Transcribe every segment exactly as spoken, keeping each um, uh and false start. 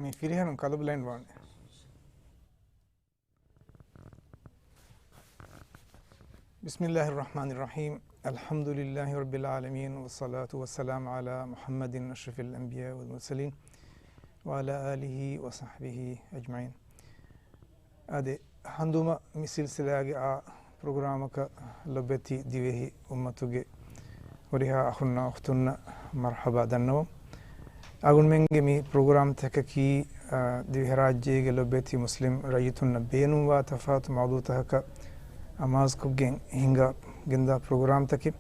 މި ފިރިހެނުން ކަލަބުލައިން ވާނެ. بسم الله الرحمن الرحيم. الحمد لله رب العالمين، والصلاة والسلام على محمد أشرف الأنبياء والمرسلين، وعلى آله وصحبه أجمعين. އާދެ، ހަނދުމަ މި ސިލްސިލާގެ އާ ޕްރޮގްރާމަކަށް ލޮބެތި ދިވެހި އުއްމަތުގެ ހުރިހާ އަޚުންނާ އުޚްތުންނަށް މަރްޙަބާ ދަންނަވަން. އަޅުގަނޑުމެންގެ މި ޕްރޮގްރާމްތަކަކީ، އާ، ދިވެހިރާއްޖޭގެ ލޮބެތި މުސްލިމް ރައްޔިތުންނަށް ބޭނުންވާ ތަފާތު މައުޟޫޢުތަކަކަށް އަމާޒުކޮށްގެން ހިނގާ ގެންދާ ޕްރޮގްރާމްތަކެއް.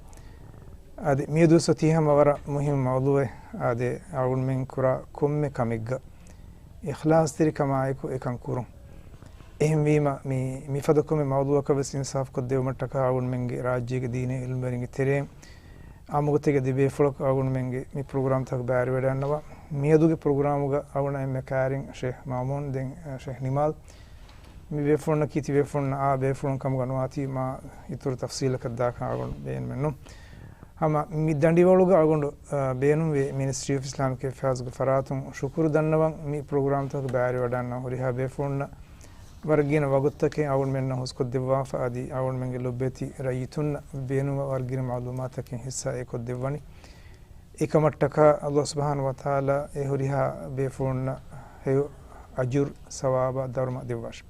އާދެ، މިއަދު އޮތީ ހަމަ ވަރަށް މުހިންމު މައުޟޫޢެއް. އާދެ، އަޅުގަނޑުމެން ކުރާ ކޮންމެ ކަމެއްގަ އިޚްލާޞްތެރިކަމާއެކު އެކަން ކުރުން. އެހެންވީމަ، މި، މިފަދަ ކޮންމެ މައުޟޫޢަކަށް ވެސް އިންސާފު ކޮށްދެވުމަށްޓަކާ އަޅުގަނޑުމެންގެ ރާއްޖޭގެ ދީނީ އިލްމުވެރިންގެ ތެރެއިން އާއްމުގޮތެއްގަ ދެބޭފުޅަކު އަޅުގަނޑުމެންގެ މި ޕްރޮގްރާމްތަކަށް ބައިވެރިވެޑަންނަވާ. މިއަދުގެ ޕްރޮގްރާމުގަ އަޅުގަނޑަށް އެންމެ ކައިރިން ޝޭޚް މާމޫން، ދެން، އަ، ޝޭޚް ނިމާލް. މި ބޭފުޅުންނަކީ ތިބޭފުޅުންނަށް އާ ބޭފުޅުން ކަމުގަ ނުވާތީ މާ އިތުރު ތަފްޞީލަކަށް ދާކަށް އަޅުގަނޑު ބޭނުމެއްނު. ހަމަ މި ދަނޑިވަޅުގަ އަޅުގަނޑު، އަ، ބޭނުންވޭ މިނިސްޓްރީ އޮފް އިސްލާމިކް އެފެއާޒްގެ ފަރާތުން ޝުކުރު ދަންނަވަން، މި ޕްރޮގްރާމްތަކަށް ބައިވެރިވެޑަންނަ ހުރިހާ ބޭފުޅުންނަށް ވަރަށް ގިނަ ވަގުތުތަކެއް އަޅުގަނޑުމެންނަށް ހުސްކޮށްދެއްވާފަ، އަދި އަޅުގަނޑުމެންގެ ލޮބެތި ރައްޔިތުންނަށް ބޭނުމަށް ވަރަށް ގިނަ މައުލޫމާތަކެއް ހިއްސާ އެކޮށްދެއްވަނީ. އެކަމަށްޓަކާ ﷲ ސުބްޙާނަހޫ ވަތަޢާލާ އެ ހުރިހާ ބޭފުޅުންނަށް ހެޔޮ އަޖުރު ސަވާބާ ދަރުމަ ދެއްވާށި.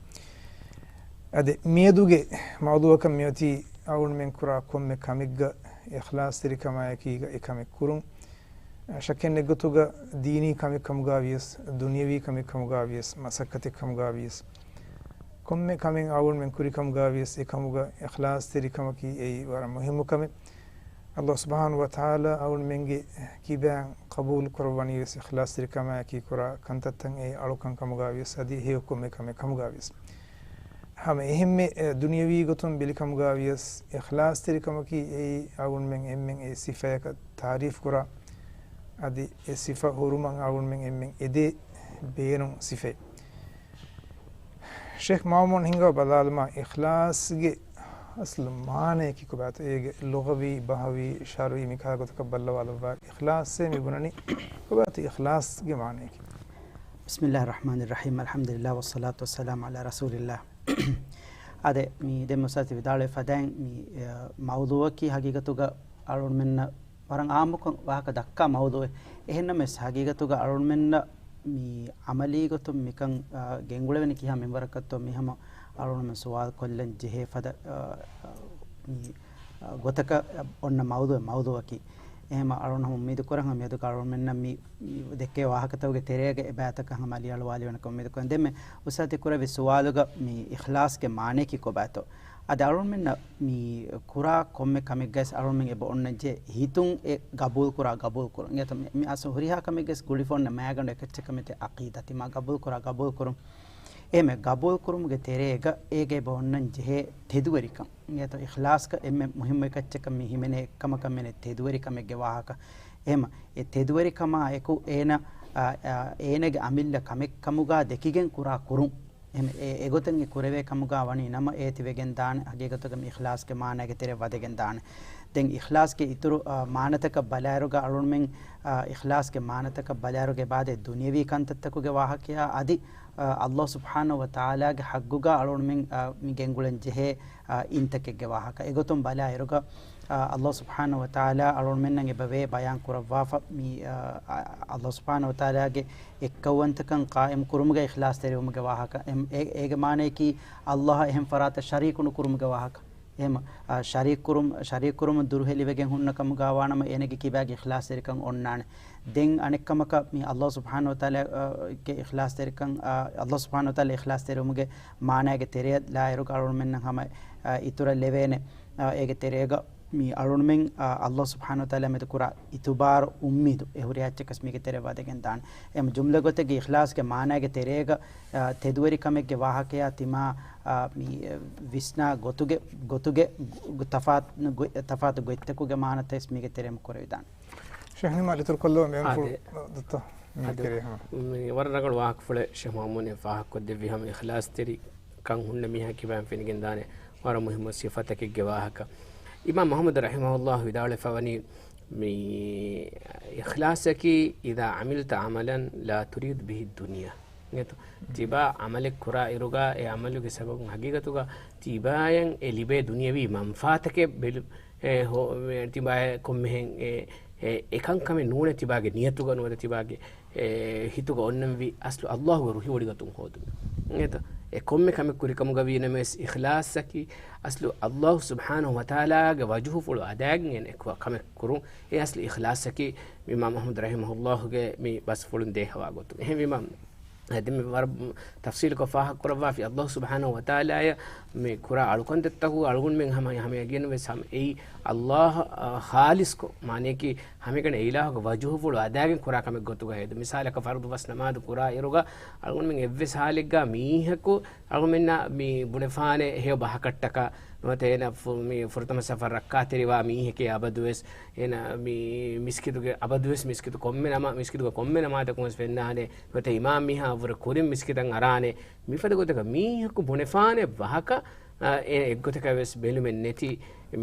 އަދި މިއަދުގެ މައުޟޫޢަކަށް މިއޮތީ އަޅުގަނޑުމެން ކުރާ ކޮންމެ ކަމެއްގަ އިޚްލާޞްތެރިކަމާއެކީގަ އެކަމެއް ކުރުން. ޝައްކެއް ނެތްގޮތުގަ ދީނީ ކަމެއް ކަމުގަ ވިޔަސް، ދުނިޔަވީ ކަމެއް ކަމުގަ ވިޔަސް، މަސައްކަތެއް ކަމުގަ ވިޔަސް، ކޮންމެ ކަމެއް އަޅުގަނޑުމެން ކުރި ކަމުގަ ވިޔަސް، އެކަމުގަ އިޚްލާޞްތެރިކަމަކީ އެއީ ވަރަށް މުހިއްމު ކަމެއް. ﷲ ސުބްޙާނަހޫ ވަތަޢާލާ އަޅުގަނޑުމެންގެ ކިބައިން ޤަބޫލު ކުރައްވަނީ ވެސް އިޚްލާޞްތެރިކަމާއެކީ ކުރާ ކަންތައްތައް އެއީ އަޅުކަން ކަމުގަ ވިޔަސް، އަދި ހެޔޮ ކޮންމެ ކަމެއް ކަމުގަ ވިޔަސް. ހަމަ އެހެންމެ، އެ، ދުނިޔަވީ ގޮތުން ބެލި ކަމުގަ ވިޔަސް، އިޚްލާޞްތެރިކަމަކީ އެއީ އަޅުގަނޑުމެން އެންމެން އެ ސިފަޔަކަށް ތާރީފް ކުރާ، އަދި އެ ސިފަ ހުރުމަށް އަޅުގަނޑުމެން އެންމެން އެދޭ ބޭނުން ސިފައެއް. ޝޭޚް މާމޫން ހިނގާ ބަލާލަމާ، އިޚްލާޞްގެ އަސްލު މާނަޔަކީ ކޮބާތޯ؟ އޭގެ ލުޣަވީ، ބަހަވީ، ޝަރުޢީ މިކަހަލަ ގޮތަކަށް ބައްލަވާލައްވާ. އިޚްލާޞޭ މި ބުނަނީ ކޮބާތޯ އިޚްލާޞްގެ މާނަޔަކީ؟ بسم الله الرحمن الرحيم. الحمد لله والصلاة والسلام على رسول الله. އާދެ، މި ދެން އުސްތާޛު ވިދާޅުވި ފަދައިން މި، އަ، މައުޟޫޢަކީ ހަގީގަތުގަ އަޅުގަނޑުމެންނަށް ވަރަށް އާއްމުކޮށް ވާހަކަ ދައްކާ މައުޟޫޢެއް. އެހެންނަމަވެސް، ހަގީގަތުގަ އަޅުގަނޑުމެންނަށް މި ޢަމަލީ ގޮތުން މިކަން، އާ، ގެންގުޅެވެނީ ކިހާ މިންވަރަކަށްތޯ މި ހަމަ އަޅުގަނޑުމެން ސުވާލު ކޮށްލަން ޖެހޭ ފަދަ، އާ، މި، އާ، ގޮތަކަށް އޮންނަ މައުޟޫޢެއް، މައުޟޫޢަކީ. އެހެން ހަމަ އަޅުގަނޑު ހަމަ އުއްމީދު ކުރަން ހަމަ މިއަދު އަޅުގަނޑުމެންނަށް މި، މި ދެއްކޭ ވާހަކަތަކުގެ ތެރޭގަ އެ ބައިތަކަށް ހަމަ އަލިއަޅުވާލެވޭނެކަން އުއްމީދު ކުރަން. ދެންމެ އުސްތާޛު ކުރެއްވި ސުވާލުގަ މި އިޚްލާޞްގެ މާނަޔަކީ ކޮބާތޯ؟ އަދި އަޅުގަނޑުމެންނަށް މި ކުރާ ކޮންމެ ކަމެއްގަސް އަޅުގަނޑުމެން އެބަ އޮންނަންޖެހޭ ހިތުން އެ ގަބޫލު ކުރާ ގަބޫލު ކުރުން. އިނގޭތޯ މި، މި އަސް ހުރިހާ ކަމެއްގަސް ގުޅިފަ އޮންނަ މައިގަނޑު އެކައްޗެއް ކަމެއް އަޤީދާ ތިމާ ގަބޫލު ކުރާ ގަބޫލު ކުރުން. އެހެން ގަބޫލު ކުރުމުގެ ތެރޭގަ އޭގަ އެބަ އޮންނަން ޖެހޭ ތެދުވެރިކަން. އިނގޭތޯ އިޚްލާޞްގަ އެންމެ މުހިއްމު އެކައްޗަކަށް މި ހިމެނޭ އެއްކަމަކަށް މިނެ ތެދުވެރިކަމެއްގެ ވާހަކަ. އެހެމަ އެ ތެދުވެރިކަމާ އެކު އޭނަ، އާ، އާ، އޭނަގެ އަމިއްލަ ކަމެއް ކަމުގާ ދެކިގެން ކުރާ ކުރުން. އެހެން އެ، އެގޮތަށް އެ ކުރެވޭ ކަމުގާ ވަނީ ނަމަ އޭތި ވެގެން ދާނެ، ހަގީގަތުގަ މި އިޚްލާޞްގެ މާނައިގެ ތެރެއަށް ވަދެގެން ދާނެ. ދެން އިޚްލާޞްގެ އިތުރު، އާ، މާނަތަކަށް ބަލާއިރުގަ އަޅުގަނޑުމެން، އާ، އިޚްލާޞްގެ މާނަތަކަށް ބަލާއިރުގަ އެބައާދޭ ދުނިޔަވީ ކަންތައްތަކުގެ ވާހަކަޔާ އަދި، އާ، ﷲ ސުބްޙާނަހޫ ވަތަޢާލާގެ ޙައްޤުގަ އަޅުގަނޑުމެން، އާ، މި ގެންގުޅެން ޖެހޭ، އާ، އިންތަކެއްގެ ވާހަކަ. އެގޮތުން ބަލާއިރުގަ، އާ، ﷲ ސުބްޙާނަހޫ ވަތަޢާލާ އަޅުގަނޑުމެންނަށް އެބަވޭ ބަޔާން ކުރައްވާފަ މި، އާ، އާ، ﷲ ސުބްޙާނަހޫ ވަތަޢާލާގެ އެއްކައުވަންތަކަން ޤާއިމް ކުރުމުގަ އިޚްލާޞްތެރިވުމުގެ ވާހަކަ. އެ، އޭގެ މާނަޔަކީ ﷲ އާ އެހެން ފަރާތަށް ޝަރީކު ނުކުރުމުގެ ވާހަކަ. އެހެމަ، އާ، ޝަރީކު ކުރުމު، ޝަރީކު ކުރުމުން ދުރުހެލިވެގެން ހުންނަ ކަމުގާ ވާނަމަ އޭނަގެ ކިބާގެ އިޚްލާޞްތެރިކަން އޮންނާނެ. ދެން އަނެއްކަމަކަށް މި ﷲ ސުބްޙާނަހޫ ވަތަޢާލާ، އާ، ގެ އިޚްލާޞްތެރިކަން، އާ، ﷲ ސުބްޙާނަހޫ ވަތަޢާލާ އިޚްލާޞްތެރިވުމުގެ މާނައިގެ ތެރެއަށް ލާއިރުގަ އަޅުގަނޑުމެންނަށް ހަމަ، އާ، އިތުރަށް ލެވޭނެ. އާ، އޭގެ ތެރޭގަ މި އަޅުގަނޑުމެން، އާ، ﷲ ސުބްޙާނަހޫ ވަތަޢާލާ މެދު ކުރާ އިތުބާރު އުއްމީދު އެ ހުރިހާ އެއްޗަކަސް މީގެ ތެރެއަށް ވަދެގެން ދާނެ. އެމަ ޖުމްލަ ގޮތެއްގެ އިޚްލާޞްގެ މާނައިގެ ތެރޭގަ، އާ، ތެދުވެރި ކަމެއްގެ ވާހަކަޔާ ތިމާ، އާ، މި، އެ، ވިސްނާ ގޮތުގެ، ގޮތުގެ ގު-، ތަފާތު ގޮ-، ތަފާތު ގޮތްތަކުގެ މާނަތައް މީގެ ތެރެއަށް ކުރެވިދާނެ. ޝޭޚް ނިމާލް އިތުރު ކޮށްލަވަ މި އަންފުޅު އާދެ. ދޮތަ މީ އަދު ކެރޭ ހަމަ. މި ވަރަށް ރަނގަޅު ވާހަކަފުޅެއް ޝޭޚް މައުމޫން އެ ފާހަގަކޮށްދެއްވި ހަމަ އިޚްލާޞްތެރިކަން ހުންނަ މީހާ ކިބައިން ފެނިގެން ދާނެ ވަރަށް މުހިއްމު ސިފަތަކެއްގެ ވާހަކަ. އިމާމް އަޙްމަދު ރަޙިމަހުﷲ ވިދާޅުވެފަ ވަނީ، މި އިޚްލާޞަކީ، إذا عملت عملا لا تريد به الدنيا. އިނގޭތޯ؟ ތިބާ ޢަމަލެއް ކުރާ އިރުގަ، އެ ޢަމަލުގެ ސަބަބުން ހަގީގަތުގަ ތިބާޔަށް އެ ލިބޭ ދުނިޔަވީ މަންފާތަކެއް ބެލު-، އެ ހޯ-، ތިބާޔަށް ކޮންމެހެން އެ، އެ، އެކަންކަމެއް ނޫނޭ ތިބާގެ ނިޔަތުގަ ނުވަތަ ތިބާގެ އެ، ހިތުގަ އޮންނަންވީ އަސްލު ﷲގެ ރުހިވޮޑިގަތުން ހޯދުން. އިނގޭތޯ؟ އެ ކޮންމެ ކަމެއް ކުރި ކަމުގަ ވީ ނަމަވެސް، އިޚްލާޞަކީ އަސްލު ﷲ ސުބްޙާނަހޫ ވަތަޢާލާގެ ވަޖުހުފުޅު އަދާގެން އެ ކު-، ކަމެއް ކުރުން. އެ އަސްލު އިޚްލާޞަކީ މި އިމާމް އަޙްމަދު ރަޙިމަހުﷲގެ މި ބަސްފުޅުން ދޭހަވާ ގޮތުން. އެހެންވީމަ، އަދި މި ވަރަށް ތަފްޞީލުކޮށް ފާހަގަކުރައްވާފި، ﷲ ސުބްޙާނަހޫ ވަތަޢާލާޔަށް މި ކުރާ އަޅުކަންތައްތަކުގަ އަޅުގަނޑުމެން ހަމަ، ހަމައެކަނިވެސް ހަމަ އެއީ ﷲ، އަ، ޚާލިޞްކޮށް، މާނައަކީ ހަމައެކަނި އެ އިލާހުގެ ވަޖުހުފުޅު އަދާގެން ކުރާ ކަމެއް ގޮތުގަ ހޭދަ. މިސާލަކަށް ފަރުޟު ފަސް ނަމާދު ކުރާ އިރުގަ އަޅުގަނޑުމެން އެއްވެސް ހާލެއްގަ މީހަކު އަޅުގަނޑުމެންނަށް މި ބުނެފާނެ ހެޔޮ ބަހަކަށްޓަކާ ނުވަތަ އޭނަ ފު-، މި ފުރަތަމަ ސަފަށް ރައްކާތެރިވާ މީހެކޭ އަބަދުވެސް އޭނަ މި މިސްކިތުގެ އަބަދުވެސް މިސްކިތު ކޮންމެ ނަމާ-، މިސްކިތުގެ ކޮންމެ ނަމާދަކުން ވެސް ފެންނާނެ ނުވަތަ އިމާމް މީހާ އަށްވުރެ ކުރިން މިސްކިތަށް އަރާނެ. މިފަދަ ގޮތަކަށް މީހަކު ބުނެފާނެ ވަހަކަށް، އަ، އޭނަ އެއްގޮތަކަށް ވެސް ބެލުމެއް ނެތި.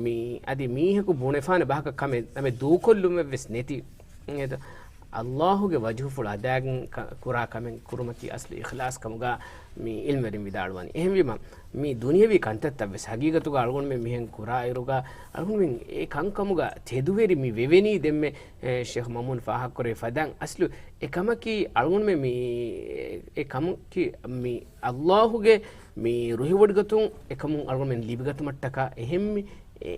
މި އަދި މީހަކު ބުނެފާނެ ވަހަކަށް ކަމެއް ނަމެއް ދޫކޮށްލުމެއް ވެސް ނެތި. އެދ-، ﷲގެ ވަޖުހުފުޅު އަދާގެން ކަ-، ކުރާ ކަމެއް ކުރުމަކީ އަސްލު އިޚްލާޞް ކަމުގަ މި ޢިލްމުވެރިން ވިދާޅުވަނީ. އެހެންވީމަ، މި ދުނިޔަވީ ކަންތައްތައް ވެސް ހަގީގަތުގަ އަޅުގަނޑުމެން މިހެން ކުރާ އިރުގަ އަޅުގަނޑުމެން އެ ކަންކަމުގަ ތެދުވެރި މި ވެވެނީ ދެންމެ، އެ، ޝޭޚް މައުމޫން ފާހަގަކުރެވި ފަދައިން އަސްލު އެ ކަމަކީ އަޅުގަނޑުމެން މި، އެ ކަމަކީ މި ﷲގެ މި ރުހިވޮޑިގަތުން އެކަމުން އަޅުގަނޑުމެން ލިބިގަތުމަށްޓަކާ އެހެން މި، އެ،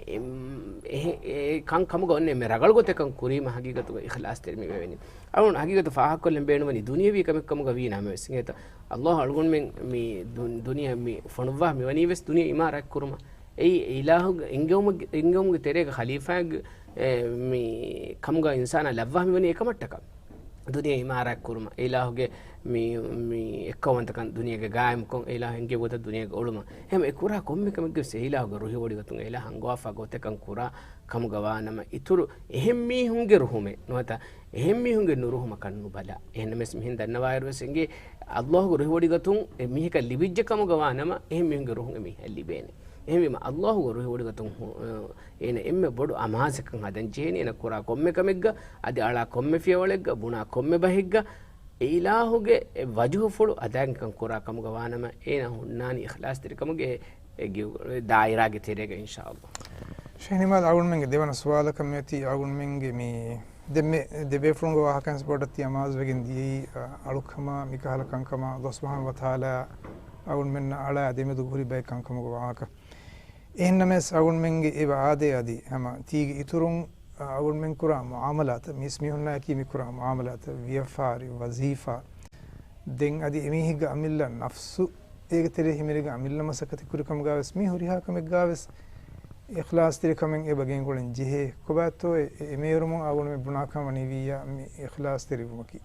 އެ، އެ ކަން ކަމުގަ އޮންނަ އެންމެ ރަގަޅު ގޮތެއް ކަން ކުރީމަ ހަގީގަތުގަ އިޚްލާޞްތެރި މި ވެވެނީ. އަޅުގަނޑު ހަގީގަތު ފާހަގަކޮށްލަން ބޭނުންވަނީ ދުނިޔަވީ ކަމެއް ކަމުގަ ވީ ނަމަވެސް އިނގޭތޯ؟ ﷲ އަޅުގަނޑުމެން މި ދު-، ދުނިޔެ މި ފޮނުއްވާ މިވަނީ ވެސް ދުނިޔެ އިމާރާތް ކުރުމަށް. އެއީ އިލާހުގެ އެންގެވުމުގެ، އެންގެވުމުގެ ތެރޭގަ ޚަލީފާގެ، އެ، މި ކަމުގަ އިންސާނާ ލައްވާ މިވަނީ އެކަމަށްޓަކާ. ދުނިޔެ އިމާރާތް ކުރުމަށް، އެ އިލާހުގެ މި، މި އެއްކައުވަންތަކަން ދުނިޔޭގަ ގާއިމްކޮށް، އެ އިލާހު އެންގެވި ގޮތަށް ދުނިޔޭގަ އުޅުމަށް. އެހެން އެ ކުރާ ކޮންމެ ކަމެއްގެ ވެސް އެ އިލާހުގެ ރުހިވޮޑިގަތުން އެ އިލާހު ހަންގަވާފާ ގޮތެއް ކަން ކުރާ ކަމުގަ ވާނަމަ، އިތުރު އެހެން މީހުންގެ ރުހުމެއް ނުވަތަ އެހެން މީހުންގެ ނުރުހުމަކަށް ނުބަލާ. އެހެންނަމަވެސް މިހެން ދަންނަވާއިރު ވެސް އެނގޭ، ﷲގެ ރުހިވޮޑިގަތުން އެ މީހަކަށް ލިބިއްޖެ ކަމުގަ ވާނަމަ، އެހެން މީހުންގެ ރުހުން އެ މީހަށް ލިބޭނެ. އެހެންވީމަ، ﷲގެ ރުހިވޮޑިގަތުން ހު-، އޭނަ އެންމެ ބޮޑު އަމާޒަކަށް ހަދަން ޖެހޭނީ، އޭނަ ކުރާ ކޮންމެ ކަމެއްގަ، އަދި އަޅާ ކޮންމެ ފިޔަވަޅެއްގަ، ބުނާ ކޮންމެ ބަހެއްގަ، އެ އިލާހުގެ އެ ވަޖުހުފުޅު އަދާގެން ކަން ކުރާ ކަމުގަ ވާނަމަ، އޭނަ ހުންނާނީ އިޚްލާޞްތެރިކަމުގެ އެ ގި-، ދާއިރާގެ ތެރޭގަ އިންޝާﷲ. ޝަހިނިމާލް، އަޅުގަނޑުމެންގެ ދެވަނަ ސުވާލަކަށް މިއޮތީ އަޅުގަނޑުމެންގެ މި ދެންމެ ދެބޭފުޅުންގެ ވާހަކައިން ބޮޑަށް ތި އަމާޒުވެގެން ދިޔައީ، އަ، އަޅުކަމާ މިކަހަލަ ކަންކަމާ ﷲ ސުބްޙާނަހޫ ވަތަޢާލާ އަޅުގަނޑުމެންނާ އަޅާ ދެމެދު ހުރި ބައެއް ކަންކަމުގެ ވާހަކަ. އެހެންނަމަވެސް އަޅުގަނޑުމެންގެ އެ ވައާދޭ އަދި ހަމަ ތީގެ އިތުރުން، އަ، އަޅުގަނޑުމެން ކުރާ މުޢާމަލާތަށް، މީސް މީހުންނާއެކީ މި ކުރާ މުޢާމަލާތަށް، ވިޔަފާރި، ވަޒީފާ، ދެން އަދި އެމީހެއްގެ އަމިއްލަ ނަފްސު، އޭގެ ތެރޭ ހިމެނިގެން އަމިއްލަ މަސައްކަތެއް ކުރި ކަމުގަވެސް މީ ހުރިހާ ކަމެއްގަވެސް އިޚްލާޞްތެރިކަމެއް އެބަ ގެންގުޅެން ޖެހޭ. ކޮބާތޯ އެ، އެ، އެމޭރުމުން އަޅުގަނޑުމެން ބުނާކަން ވަނީ ވިއްޔާ މި އިޚްލާޞްތެރިވުމަކީ.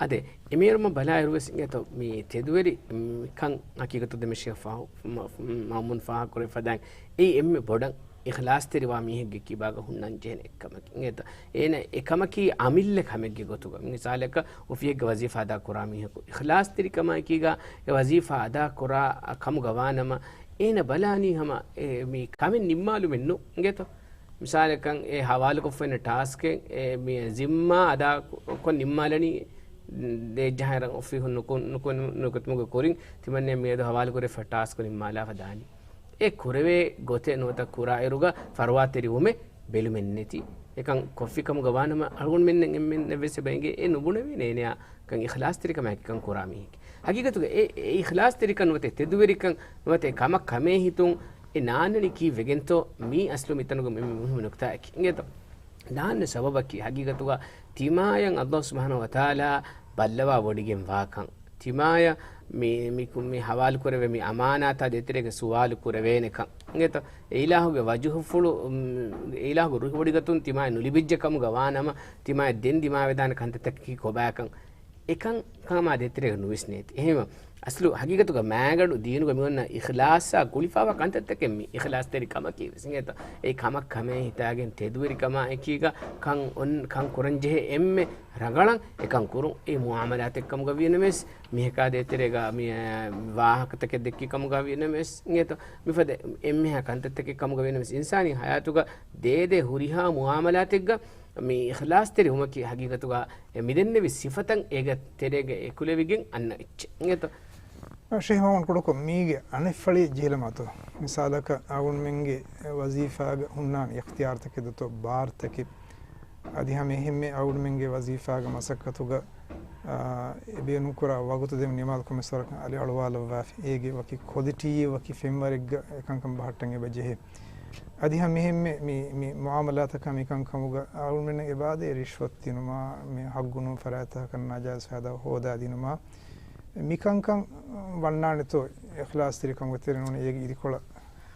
އަދެ، އެމޭރުމަށް ބަލާއިރުވެސް އިނގޭތޯ މި ތެދުވެރި، މި ކަން ހަޤީޤަތު ދެމެ ޝޭޚް ފާހު-، މަ-، މައުމޫން ފާހަގަކުރެއްވި ފަދައިން އެއީ އެންމެ ބޮޑަށް އިޚްލާޞްތެރިވާ މީހެއްގެ ކިބާގަ ހުންނަން ޖެހޭނެ އެއްކަމަކީ. އިނގޭތޯ؟ އޭނަ އެކަމަކީ އަމިއްލަ ކަމެއްގެ ގޮތުގަ. މި މިސާލަކަށް އޮފީހެއްގެ ވަޒީފާ އަދާ ކުރާ މީހަކު އިޚްލާޞްތެރިކަމާއެކީގަ އެ ވަޒީފާ އަދާ ކުރާ ކަމުގަ ވާނަމަ، އޭނަ ބަލާނީ ހަމަ އެ މި ކަމެއް ނިންމާލުމެއް ނޫން. އިނގޭތޯ؟ މިސާލަކަށް އެ ހަވާލުކޮށްފައިން ޓާސްކެއް އެ މި ޒިންމާ އަދާ ކޮށް ނިންމާލަނީ ދޭއްޖަހާއިރަށް އޮފީހުން ނުކު-، ނުކު-، ނުކުތުމުގެ ކުރިން ތިމަންނަ މިއަދު ހަވާލުކުރެފަ ޓާސްކު ނިންމާލާފަ ދާނީ. އެ ކުރެވޭ ގޮތެއް ނުވަތަ ކުރާއިރުގަ ފަރުވާތެރިވުމެއް ބެލުމެއް ނެތި. އެކަން ކޮށްފިކަމުގަ ވާނަމަ އަޅުގަނޑުމެންނަށް އެންމެންނަށް ވެސް އެބަ އެނގޭ އެ ނުބުނެވޭނެ އޭނަޔާ ކަން އިޚްލާޞްތެރިކަމާއެކީ ކަން ކުރާ މީހެކޭ. ހަގީގަތުގަ އެ، އެ އިޚްލާޞްތެރިކަން ނުވަތަ އެ ތެދުވެރިކަން ނުވަތަ އެ ކަމަށް ކަމޭ ހިތުން އެ ނާންނަނީ ކީއްވެގެންތޯ؟ މީ އަސްލު މިތަނުގަ މި، މި މުހިއްމު ނުކްތާއަކީ. އިނގޭތޯ؟ ނާންނަ ސަބަބަކީ ހަގީގަތުގަ ތިމާޔަށް ﷲ ސުބްޙާނަހޫ ވަތަޢާލާ ބައްލަވާ ވޮޑިގެން ވާކަން. ތިމާޔަށް މި، މި، މި ހަވާލުކުރެވޭ މި އަމާނާތާ ދޭތެރޭގަ ސުވާލު ކުރެވޭނެކަން. އިނގޭތޯ؟ އެ އިލާހުގެ ވަޖުހުފުޅު، އު، އެ އިލާހުގެ ރުހިވޮޑިގަތުން ތިމާޔަށް ނުލިބިއްޖެ ކަމުގަ ވާނަމަ، ތިމާޔަށް ދެން ދިމާވެދާނެ ކަންތައްތަކަކީ ކޮބާކަން. އެކަން ކަމާ ދޭތެރޭގަ ނުވިސްނޭތި. އެހެންވެ، އަސްލު ހަގީގަތުގަ މާގަނޑު ދީނުގަ މިއޮންނަ އިޚްލާޞާ ގުޅިފަވާ ކަންތައްތަކެއް މި އިޚްލާޞްތެރި ކަމަކީ ވެސް. އިނގޭތޯ؟ އެ ކަމަށް ކަމޭ ހިތާގެން ތެދުވެރިކަމާ އެކީގަ ކަން އޮން، ކަން ކުރަން ޖެހޭ އެންމެ ރަގަޅަށް އެކަން ކުރުން. އެ މުޢާމަލާތެއް ކަމުގަ ވީނަމަވެސް، މީހަކާ ދޭތެރޭގަ މި، އަ، ވާހަކަތަކެއް ދެއްކި ކަމުގަ ވީނަމަވެސް، އިނގޭތޯ؟ މިފަދަ އެންމެހާ ކަންތައްތަކެއް ކަމުގަ ވީނަމަވެސް، އިންސާނީ ހަޔާތުގަ ދޭދޭ ހުރިހާ މުޢާމަލާތެއްގަ މި އިޚްލާޞްތެރިވުމަކީ ހަގީގަތުގަ މިދެންނެވި ސިފަތައް އޭގެ ތެރޭގަ އެކުލެވިގެން އަންނަ އެއްޗެއް އިނގޭތޯ؟ ޝޭޚް މުޙައްމަދު ކުޑަކޮށް މީގެ އަނެއް ފަޅި ޖެހިލަމާތޯ. މިސާލަކަށް އަޅުގަނޑުމެންގެ ވަޒީފާގަ ހުންނާނެ އިޚްތިޔާރުތަކެއް ދޯތޯ، ބާރުތަކެއް. އަދި ހަމަ އެހެންމެ އަޅުގަނޑުމެންގެ ވަޒީފާގަ މަސައްކަތުގަ، އާ، އެ ބޭނުންކުރާ ވަގުތު ދެމި ނިމާދު ކޮންމެސް ވަރަކަށް އަލިއަޅުވާލައްވާފި. އޭގެ ވަކި ކޮލިޓީއެއް ވަކި ފެންވަރެއްގަ އެކަންކަން ބަހައްޓަން އެބަ ޖެހޭ. އަދި ހަމަ އެހެންމެ މި، މި މުޢާމަލާތަކާ މިކަންކަމުގަ އަޅުގަނޑުމެންނަށް އެބާދޭ ރިޝްވަތް ދިނުމާ، މި ހައްގު ނޫން ފަރާތްތަކަށް ނާޖާއިޒް ފައިދާ ހޯދާ ދިނުމާ، މިކަންކަން ވަންނާނެތޯ އިޚްލާޞްތެރިކަމުގެ ތެރޭ ނޫނީ އޭގެ އިދިކޮޅަށް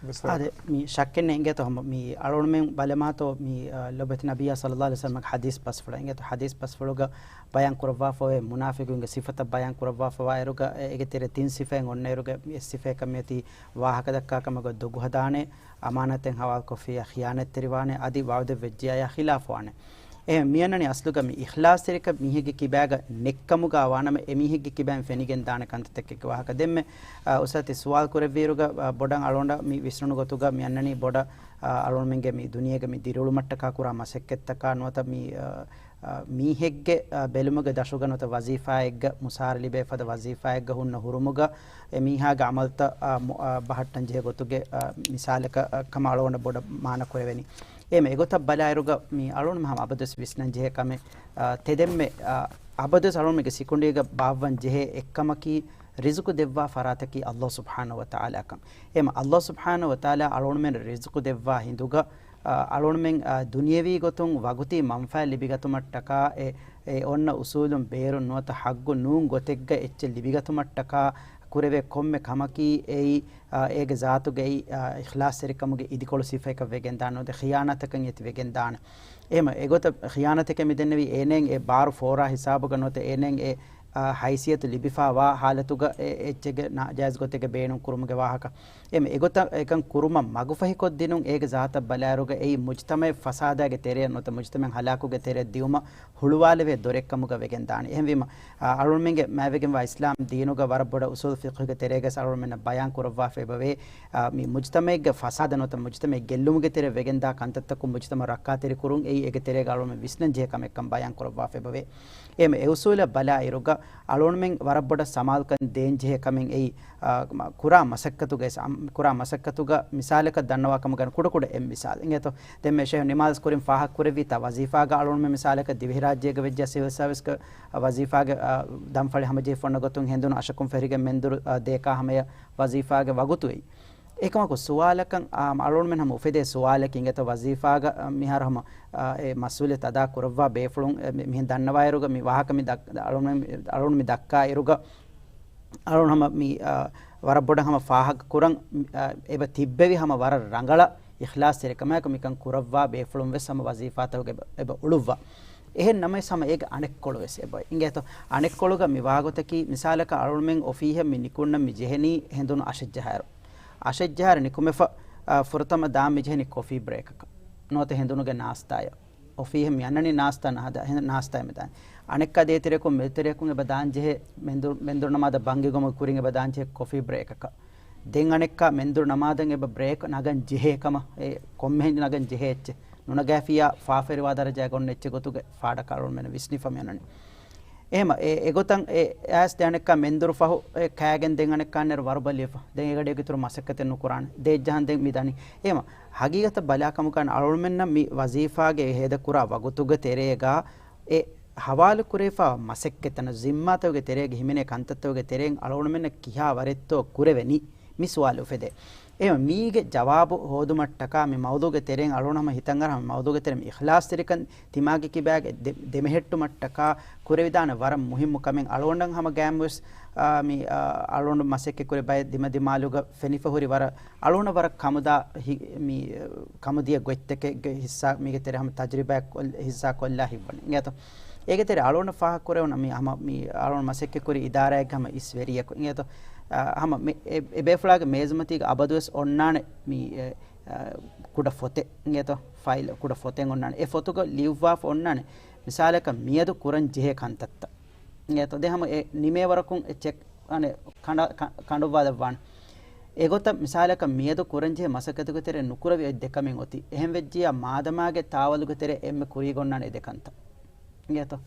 ވެސް ވަރަކަށް. އާދެ، މި ޝައްކެއް ނެތް އިނގޭތޯ ހަމަ މި އަޅުގަނޑުމެން ބަލަމާތޯ މި، އަ، ލޮބުވެތި ނަބިއްޔާ ޞައްލައްލާހު ޢަލައިހި ވަސައްލަމަގެ ޙަދީޘް ބަސްފުޅަށް އިނގޭތޯ ޙަދީޘް ބަސްފުޅުގަ ބަޔާން ކުރައްވާފައިވޭ މުނާފިޤުންގެ ސިފަތައް ބަޔާން ކުރައްވާފަވާއިރުގަ، އެ، އޭގެ ތެރޭ ތިން ސިފައެއް އޮންނައިރުގަ އެއް ސިފައަކަށް މިއޮތީ ވާހަކަ ދައްކާ ކަމަކަށް ދޮގު ހަދާނެ، އަމާނަތެއް ހަވާލުކޮށްފިއްޔާ ޚިޔާނަތްތެރިވާނެ، އަދި ވަޢުދެއް ވެއްޖިއްޔާ ޚިލާފުވާނެ. އެހެން މިއަންނަނީ އަސްލުގަ މި އިޚްލާޞްތެރިކަން މީހެއްގެ ކިބާގަ ނެތްކަމުގަ ވާނަމަ، އެ މީހެއްގެ ކިބައިން ފެނިގެން ދާނެ ކަންތައްތަކެއްގެ ވާހަކަ. ދެންމެ، އާ، އުސްތާޛް ތި ސުވާލު ކުރެއްވިއިރުގަ، އާ، ބޮޑަށް އަޅުގަނޑަށް މި ވިސްނުނު ގޮތުގަ މި އަންނަނީ ބޮޑަށް، އާ، އަޅުގަނޑުމެންގެ މި ދުނިޔޭގަ މި ދިރިއުޅުމަށްޓަކާ ކުރާ މަސައްކަތްތަކާ ނުވަތަ މި، އާ، އާ، މީހެއްގެ، އާ، ބެލުމުގެ ދަށުގަ ނުވަތަ ވަޒީފާއެއްގަ މުސާރަ ލިބޭ ފަދަ ވަޒީފާއެއްގަ ހުންނަ ހުރުމުގަ އެ މީހާގެ ޢަމަލުތައް، އާ، މު-، އާ، ބަހައްޓަން ޖެހޭ ގޮތުގެ، އާ، މިސާލަކަށް، އާ، ކަމަށް އަޅުގަނޑަށް ބޮޑަށް މާނަ ކުރެވެނީ. އެހެން އެގޮތަށް ބަލާއިރުގަ މި އަޅުގަނޑުމެން ހަމަ އަބަދުވެސް ވިސްނަން ޖެހޭ ކަމެއް، އާ، ތެދެންމެ، އާ، އަބަދުވެސް އަޅުގަނޑުމެންގެ ސިކުނޑީގަ ބާއްވަން ޖެހޭ އެއްކަމަކީ ރިޒުޤު ދެއްވާ ފަރާތަކީ ﷲ ސުބްޙާނަހޫ ވަތަޢާލާ ކަން. އެހެން ﷲ ސުބްޙާނަހޫ ވަތަޢާލާ އަޅުގަނޑުމެން ރިޒުޤު ދެއްވާ ހިނދުގަ، އަ، އަޅުގަނޑުމެން، އަ، ދުނިޔެވީ ގޮތުން ވަގުތީ މަންފާ ލިބިގަތުމަށްޓަކާ އެ، އެ އޮންނަ އުސޫލުން ބޭރުން ނުވަތަ ޙައްގު ނޫން ގޮތެއްގަ އެއްޗެއް ލިބިގަތުމަށްޓަކާ ކުރެވޭ ކޮންމެ ކަމަކީ އެއީ، އަ، އޭގެ ޒާތުގައި، އަ، އިޚްލާޞްތެރިކަމުގެ އިދިކޮޅު ސިފައަކަށް ވެގެންދާނެ ނުވަތަ ޚިޔާނާތަކަށް އެތި ވެގެންދާނެ. އެހެމަ އެގޮތަށް ޚިޔާނާތެކޭ މިދެންނެވީ އޭނައަށް އެ ބާރު ފޯރާ ހިސާބުގަ ނުވަތަ އޭނައަށް އެ، އަ، ހައިސިއްޔަތު ލިބިފާވާ ޙާލަތުގަ އެ އެއްޗެއްގެ ނާޖާއިޒް ގޮތެއްގެ ބޭނުން ކުރުމުގެ ވާހަކަ. އެމަ އެގޮތަށް އެކަން ކުރުމަށް މަގުފަހިކޮށްދިނުން އޭގެ ޒާތަށް ބަލާއިރުގަ އެއީ މުޖްތަމަޢެއް ފަސާދާގެ ތެރެއަށް ނުވަތަ މުޖްތަމަޢެއް ހަލާކުގެ ތެރެއަށް ދިއުމަށް ހުޅުވާލެވޭ ދޮރެއްކަމުގަ ވެގެންދާނެ. އެހެންވީމަ، އަ، އަޅުގަނޑުމެންގެ މާތްވެގެންވާ އިސްލާމް ދީނުގަ ވަރަށް ބޮޑަށް އުސޫލު ފިޤްހުގެ ތެރޭގަ އަޅުގަނޑުމެންނަށް ބަޔާން ކުރައްވާފައި އެބަވޭ، އަ، މި މުޖްތަމަޢެއްގެ ފަސާދަ ނުވަތަ މުޖްތަމަޢެއް ގެއްލުމުގެ ތެރެއަށް ވެގެންދާ ކަންތައްތަކުން މުޖްތަމަޢު ރައްކާތެރިކުރުން އެއީ އޭގެ ތެރޭގަ އަޅުގަނޑުމެން ވިސްނަން ޖެހޭ ކަމެއްކަން ބަޔާން ކުރައްވާފައި އެބަވޭ. އެހެމަ އެ އުސޫލަށް ބަލާއިރުގަ އަޅުގަނޑުމެން ވަރަށް ބޮޑަށް ސަމާލުކަން ދޭން ޖެހޭ ކަމެއް އެއީ، އާ، މަ-، ކުރާ މަސައްކަތުގައި ސަ-، ކުރާ މަސައްކަތުގަ މިސާލަކަށް ދަންނަވާ ކަމުގަ ކުޑަކުޑަ އެއް މިސާލެއް އިނގޭތޯ. ދެންމެ ޝޭޚް ނިމާޒް ކުރިން ފާހަގަކުރެއްވިތާ ވަޒީފާގަ އަޅުގަނޑުމެން މިސާލަކަށް ދިވެހިރާއްޖޭގަ ވެއްޖެ ސިވިލް ސާވިސްގަ ވަޒީފާގެ، އާ، ދަންފަޅި ހަމަޖެހިފަ އޮންނަ ގޮތުން ހެނދުނު އަށަކުން ފެށިގެން މެންދުރު، އާ، ދޭކާ ހަމަޔަށް ވަޒީފާގެ ވަގުތު އެއީ. އެކަމަކު ސުވާލަކަށް، އާ، އަޅުގަނޑުމެން ހަމަ އުފެދޭ ސުވާލަކީ އިނގޭތޯ ވަޒީފާގަ، އާ، މިހާރު ހަމަ، އާ، އެ މަސްއޫލިއްޔަތު އަދާ ކުރައްވާ ބޭފުޅުން، އެ، މި-، މިހެން ދަންނަވާއިރުގަ މި ވާހަކަ މި ދައް-، އަޅުގަނޑު މި، އަޅުގަނޑު މި ދައްކާ އިރުގަ، އަޅުގަނޑު ހަމަ މި، އާ، ވަރަށް ބޮޑަށް ހަމަ ފާހަގަ ކުރަން، އާ، އެބަ ތިއްބެވި ހަމަ ވަރަށް ރަނގަޅަށް އިޚްލާޞްތެރިކަމާއެކު މިކަން ކުރައްވާ ބޭފުޅުން ވެސް ހަމަ ވަޒީފާތަކުގަ އެބަ، އެބަ އުޅުއްވާ. އެހެން ނަމަވެސް ހަމަ އޭގެ އަނެއްކޮޅު ވެސް އެބަ އިނގޭތޯ. އަނެއްކޮޅުގަ މި ވާގޮތަކީ، މިސާލަކަށް އަޅުގަނޑުމެން އޮފީހަށް މި ނިކުންނަން މި ޖެހެނީ ހެނދުނު އަށެއް ޖަހާއިރު. އަށެއް ޖަހާއިރު ނިކުމެފަ، އާ، ފުރަތަމަ ދާން މި ޖެހެނީ ކޮފީ ބްރޭކަކަށް. ނުވަތަ ހެނދުނުގެ ނާސްތާއަށް. އޮފީހަށް މި އަންނަނީ ނާސްތާ ނަހަދާ، ހެނދު ނާސްތާއެއް މި ދާނީ. އަނެއްކާ ދޭތެރެއަކުން މެދުތެރެއަކުން އެބަ ދާން ޖެހޭ މެންދުރު، މެންދުރު ނަމާދަށް ބަންގި ގޮމުގެ ކުރިން އެބަ ދާން ޖެހޭ ކޮފީ ބްރޭކަކަށް. ދެން އަނެއްކާ މެންދުރު ނަމާދަށް އެބަ ބްރޭކް ނަގަން ޖެހޭ ކަމަށް، އެ ކޮންމެހެން ނަގަން ޖެހޭ އެއްޗެއް. ނުނަގާފިއްޔާ ފާފަވެރިވާ ދަރަޖައަކަށް އޮންނަ އެއްޗެއް ގޮތުގަ ފާޑަކަށް އަޅުގަނޑުމެން ވިސްނިފަ މި އަންނަނީ. އެހެމަ އެ، އެގޮތަށް އެ، އައިސް ދެން އަނެއްކާ މެންދުރު ފަހު އެ ކާގެން ދެން އަނެއްކާ އަންނައިރު ވަރުބަލިވެފަ. ދެން އެގަޑިއަކު އިތުރު މަސައްކަތެއް ނުކުރާނެ. ދޭއްޖަހަން ދެން މި ދަނީ. އެހެމަ ހަގީގަތަށް ބަލާކަމުގަ އަޅުގަނޑުމެންނަށް މި ވަޒީފާގެ ހޭދަކުރާ ވަގުތުގެ ތެރޭގަ އެ ހަވާލުކުރެވިފާ މަސައްކަތްތައް ޒިންމާތަކުގެ ތެރޭގަ ހިމެނޭ ކަންތައްތަކުގެ ތެރެއިން އަޅުގަނޑުމެންނަށް ކިހާ ވަރެއްތޯ ކުރެވެނީ؟ މި ސުވާލު އުފެދޭ. އެހެން މީގެ ޖަވާބު ހޯދުމަށްޓަކާ މި މައުޟޫގެ ތެރެއިން އަޅުގަނޑު ހަމަ ހިތަށް އަރާ ހަމަ މައުޟޫގެ ތެރެ މި އިޚްލާޞްތެރިކަން ތިމާގެ ކިބާގެ ދެ-، ދެމެހެއްޓުމަށްޓަކާ ކުރެވިދާނެ ވަރަށް މުހިއްމު ކަމެއް. އަޅުގަނޑަށް ހަމަ ގާތްމުވެސް، އާ، މި، އާ، އަޅުގަނޑު މަސައްކަތްކުރި ބައެއް ދިމަދިމާލުގަ ފެނިފަ ހުރި ވަރަށް އަޅުގަނޑަށް ވަރަށް ކަމުދާ ހި-، މި، އާ، ކަމުދިޔަ ގޮތްތަކެއްގެ ހިއްސާ މީގެ ތެރެ ހަމަ ތަޖުރިބާ ކޮށް-، ހިއްސާ ކޮށްލާ ހިތްވަނީ. އިނގޭތޯ؟ އޭގެ ތެރެ އަޅުގަނޑަށް ފާހަގަކުރެވުނު މި ހަމަ މި އަޅުގަނޑު މަސައްކަތްކުރި އިދާރާއެއްގެ ހަމަ އިސް ވެރިޔަކު. އިނގޭތޯ؟ އާ، ހަމަ މި އެ، އެބޭފުޅާގެ މޭޒުމަތީގަ އަބަދުވެސް އޮންނާނެ މި، އެ، އާ، ކުޑަ ފޮތެއް. އިނގޭތޯ؟ ފައިލް ކުޑަ ފޮތެއް އޮންނާނެ. އެ ފޮތުގަ ލިޔުއްވާފަ އޮންނާނެ. މިސާލަކަށް މިއަދު ކުރަން ޖެހޭ ކަންތައްތައް. އިނގޭތޯ؟ ދެން ހަމަ އެ ނިމޭވަރަކުން އެ ޗެކް އަނެއް ކަނޑ-، ކަ-، ކަނޑުއްވާލައްވާނެ. އެގޮތަށް މިސާލަކަށް މިއަދު ކުރަންޖެހޭ މަސައްކަތުގެ ތެރެއިން ނުކުރެވި އޮތް ދެކަމެއް އޮތީ. އެހެން ވެއްޖިއްޔާ މާދަމާގެ ތާވަލުގެ ތެރެއަށް އެންމެ ކުރީގަ އޮންނާނެ އެ ދެކަންތައް. އިނގޭތޯ؟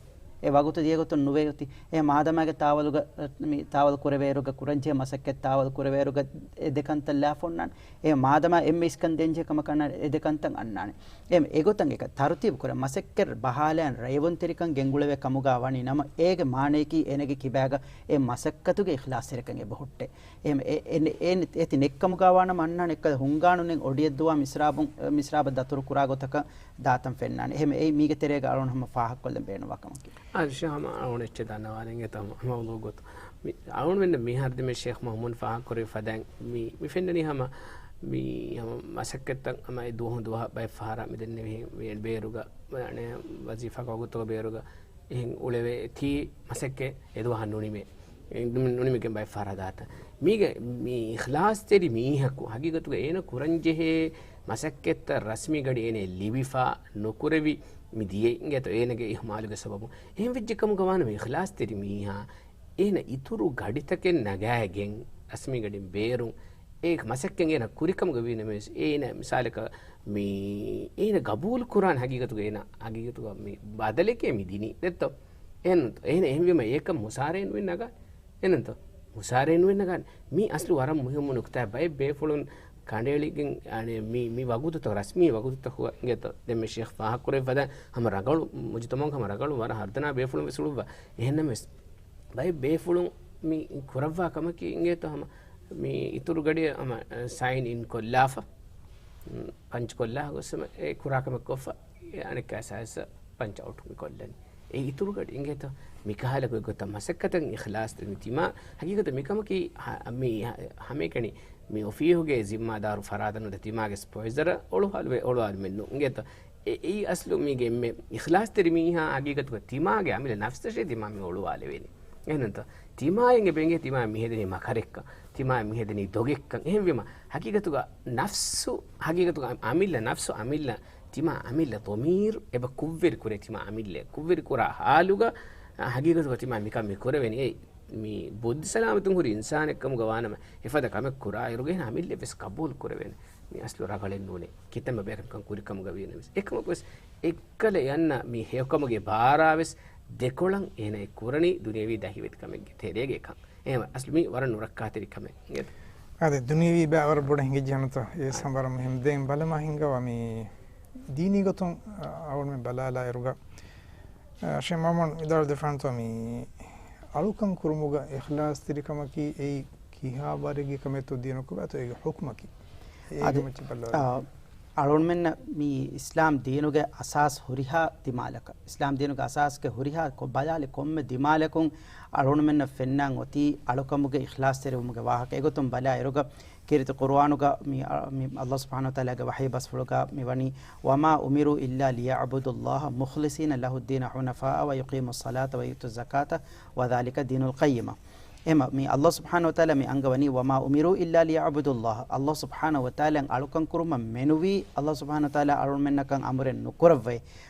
އެ ވަގުތު ދިޔަގޮތުން ނުވެ އޮތީ. އެ މާދަމާގެ ތާވަލުގަ، މި ތާވަލު ކުރެވޭއިރުގަ ކުރަންޖެހޭ މަސައްކަތް ތާވަލު ކުރެވޭއިރުގަ އެ ދެކަންތައް ލާފަ އޮންނާނެ. އެ މާދަމާ އެންމެ އިސްކަން ދޭންޖެހޭ ކަމަކަށް އަންނާނެ އެ ދެކަންތައް އަންނާނެ. އެ އެގޮތަށް އެކަ ތަރުތީބު ކުރަން މަސައްކަތް ބަހާލައިން ރައްޔިވަންތެރިކަން ގެންގުޅެވޭ ކަމުގަ ވަނީ ނަމަ އޭގެ މާނަޔަކީ އޭނަގެ ކިބާގަ އެ މަސައްކަތުގެ އިޚްލާޞްތެރިކަން އެބަހުއްޓޭ. އެ، އެ، އެ، އެ، އެތި ނެއްކަމުގަ ވާނަމަ އަންނާނެ އެއްކަލަ ހުންގާނު ނެތް އޮޑިއެއްދުވާ މިސްރާބުން، މިސްރާބަށް ދަތުރު ކުރާ ގޮތަކަށް ދާތަން ފެންނާނެ. އެހެން އެއީ މީގެ ތެރޭގަ އަޅުން ހަމަ ފާހަގަކޮށްލަން ބޭނުންވާ ކަމަކީ. އާ، ޝާމް، އަޅުން އެއްޗެއް ދަންނަވާލަން އެތަ މަ-، މައުޟޫޢު ގޮތު. މި، އަޅުން މެންނަށް މިހާރު ދެމެ ޝޭޚް މަހްމޫދު ފާހަގަކުރެއްވި ފަދައިން މި، މި ފެންނަނީ ހަމަ، މި ހަމަ މަސައްކަތްތައް ހަމަ އެ ދުވަހު ދުވަހަށް ބައެއް ފަހަރާ މި ދެންނެވި މި ބޭރުގަ، މި ވަޒީފާގެ ވަގުތުގެ ބޭރުގަ އެހެން އުޅެވޭ ތީ މަސައްކަތް އެދުވަހަށް ނުނިމޭ. ނު-، ނުނިމިގެން ބައެއް ފަހަރާ ދާތަ. މީގެ މި އިޚްލާޞްތެރި މީހަކު ހަގީގަތުގަ އޭނަ ކުރަންޖެހޭ މަސައްކަތްތައް ރަސްމީ ގަޑި އޭނަ ލިބިފަ ނުކުރެވި މި ދިޔަ އިނގޭތޯ އޭނަގެ އިހުމާލުގެ ސަބަބުން. އެހެން ވެއްޖެ ކަމުގަ ވާނަމަ އިޚްލާޞްތެރި މީހާ އޭނަ އިތުރު ގަޑިތަކެއް ނަގާގެން ރަސްމީ ގަޑިން ބޭރުން އެ މަސައްކަތް އޭނަ ކުރިކަމުގަ ވީނަމަވެސް، އޭނަ މިސާލަކަށް މި އޭނަ ގަބޫލު ކުރާނެ ހަގީގަތުގަ އޭނަ، ހަގީގަތުގަ މި ބަދަލެކޭ މި ދިނީ. ދެއްތޯ؟ އެހެންތޯ؟ އޭނަ، އޭނަ އެހެންވީމަ އޭކަން މުސާރައެއް ނުވެ ނަގާނެ. އެހެންތޯ؟ މުސާރައެއް ނުވެ ނަގާނެ. މީ އަސްލު ވަރަށް މުހިއްމު ނުކުތާ ބައެއް ބޭފުޅުން ކަނޑައެޅިގެން، އަނެ، މި، މި ވަގުތުތައް ރަސްމީ ވަގުތުތަކުގަ އިނގޭތޯ؟ ދެން މި ޝޭޚް ފާހަގަކުރެއްވި ފަދަ ހަމަ ރަނގަޅު މުޖުތަމަޢުގަ ހަމަ ރަނގަޅު ވަރަށް ހަރުދަނާ ބޭފުޅުން ވެސް އުޅުއްވާ. އެހެންނަމަވެސް ބައެއް ބޭފުޅުން މި ކުރައްވާ ކަމަކީ އިނގޭތޯ ހަމަ މި އިތުރު ގަޑިއަށް ހަމަ ސައިން އިން ކޮށްލާފަ، ޕަންޗް ކޮށްލާ ގޮސް ހަމަ އެ ކުރާ ކަމެއް ކޮށްފަ، އެ އަނެއްކާ ސައިސް ޕަންޗް އައުޓް މި ކޮށްލަނީ. އެ އިތުރު ގަޑި އިނގޭތޯ މިކަހަލަ ގޮތްގޮތަށް މަސައްކަތަށް އިޚްލާޞް ދެން ތިމާ ހަގީގަތަށް މިކަމަކީ ހަ-، މި ހަ-، ހަމައެކަނި މި އޮފީހުގެ ޒިންމާދާރު ފަރާތަށް ނުދޭ ތިމާގެ ސްޕޮއިޒަރ އޮޅުވާލުވެ-، އޮޅުވާލުމެއް ނޫން އިނގޭތޯ. އެ، އެއީ އަސްލު މީގެ އެންމެ އިޚްލާޞްތެރި މީހާ ހަގީގަތުގަ ތިމާގެ އަމިއްލަ ނަފްސަށޭ ތިމާ މި އޮޅުވާލެވޭނެ. އެހެންތޯ؟ ތިމާއަށް އެބަ އިނގޭ ތިމާ މިހެދެނީ މަކަރެއްކަން، ތިމާ މިހެދެނީ ދޮގެއްކަން. އެހެންވީމަ ހަގީގަތުގަ ނަފްސު، ހަގީގަތުގަ އަމިއްލަ ނަފްސު، އަމިއްލަ ތިމާ އަމިއްލަ ޟަމީރު އެބަ ކުށްވެރި ކުރޭ، ތިމާ އަމިއްލަ ކުށްވެރި ކުރާ ހާލުގަ، އަ، ހަގީގަތުގަ ތިމާ މިކަން މި ކުރެވެނީ. އެ މި ބުއްދި ސަލާމަތުން ހުރި އިންސާނެއް ކަމުގަ ވާނަމަ، އެފަދަ ކަމެއް ކުރާ އިރުގަ އޭނަ އަމިއްލަ ވެސް ޤަބޫލު ކުރެވޭނެ. މި އަސްލު ރަގަޅެއް ނޫނޭ. ކިތަންމެ ބޭކަން ކުރި ކަމުގަ ވީނަމަވެސް. އެކަމަކުވެސް އެއްކަލަ އަންނަ މި ހެޔޮކަމުގެ ބާރާވެސް ދެކޮޅަށް އޭނަ އެ ކުރަނީ ދުނިޔަވީ ދަހިވެތި ކަމެއްގެ ތެރޭގައި ކަން. އެހެން އަސްލު މީ ވަރަށް ނުރައްކާތެރި ކަމެއް. އަދި ދުނިޔަވީ ބައި ވަރަށް ބޮޑަށް ހިނގިއްޖެ ހަމަތަ އެ ސަމް ވަރަށް މުހިންމު. ދެން ބަލަމާ ހިނގަވާ މި ދީނީ ގޮތުން، އަ، އަޅުގަނޑުމެން ބަލާލާ އިރުގަ، އަ، ޝޭޚް މައުމޫން ވިދާޅު ދެފާންތޯ މި އަޅުކަން ކުރުމުގަ އިޚްލާޞްތެރިކަމަކީ އެއީ ކިހާ ވަރެއްގެ ކަމެއްތޯ ދީނު ކޮބާތޯ އޭގެ ޙުކުމަކީ؟ އޭގެ އަދި، މައްޗަށް ބަލާލާ. އަ، އަޅުގަނޑުމެންނަށް މި އިސްލާމް ދީނުގެ އަސާސް ހުރިހާ ދިމާލަކަށް، އިސްލާމް ދީނުގެ އަސާސްގެ ހުރިހާ ކޮ-، ބަލާލި ކޮންމެ ދިމާލަކުން އަޅުގަނޑުމެންނަށް ފެންނަން އޮތީ އަޅުކަމުގެ އިޚްލާޞްތެރިވުމުގެ ވާހަކަ. އެގޮތުން ބަލާ އިރުގަ ކީރިތި ޤުރުއާނުގަ މި، އަ، މި ﷲ ސުބްޙާނަހޫ ވަތަޢާލާގެ ވަޙީ ބަސްފުޅުގަ މި ވަނީ، "وما أمروا إلا ليعبدوا الله مخلصين له الدين حنفاء ويقيموا الصلاة ويؤتوا الزكاة وذلك دين القيمة." އެމަ، މި ﷲ ސުބްޙާނަހޫ ވަތަޢާލާ މި އަންގަވަނީ، "وما أمروا إلا ليعبدوا الله." ﷲ ސުބްޙާނަހޫ ވަތަޢާލާ އަޅުކަން ކުރުމަށް މެނުވީ، ﷲ ސުބްޙާނަހޫ ވަތަޢާލާ އަޅުމެންނަކަށް އަމުރެއް ނުކުރައްވައި،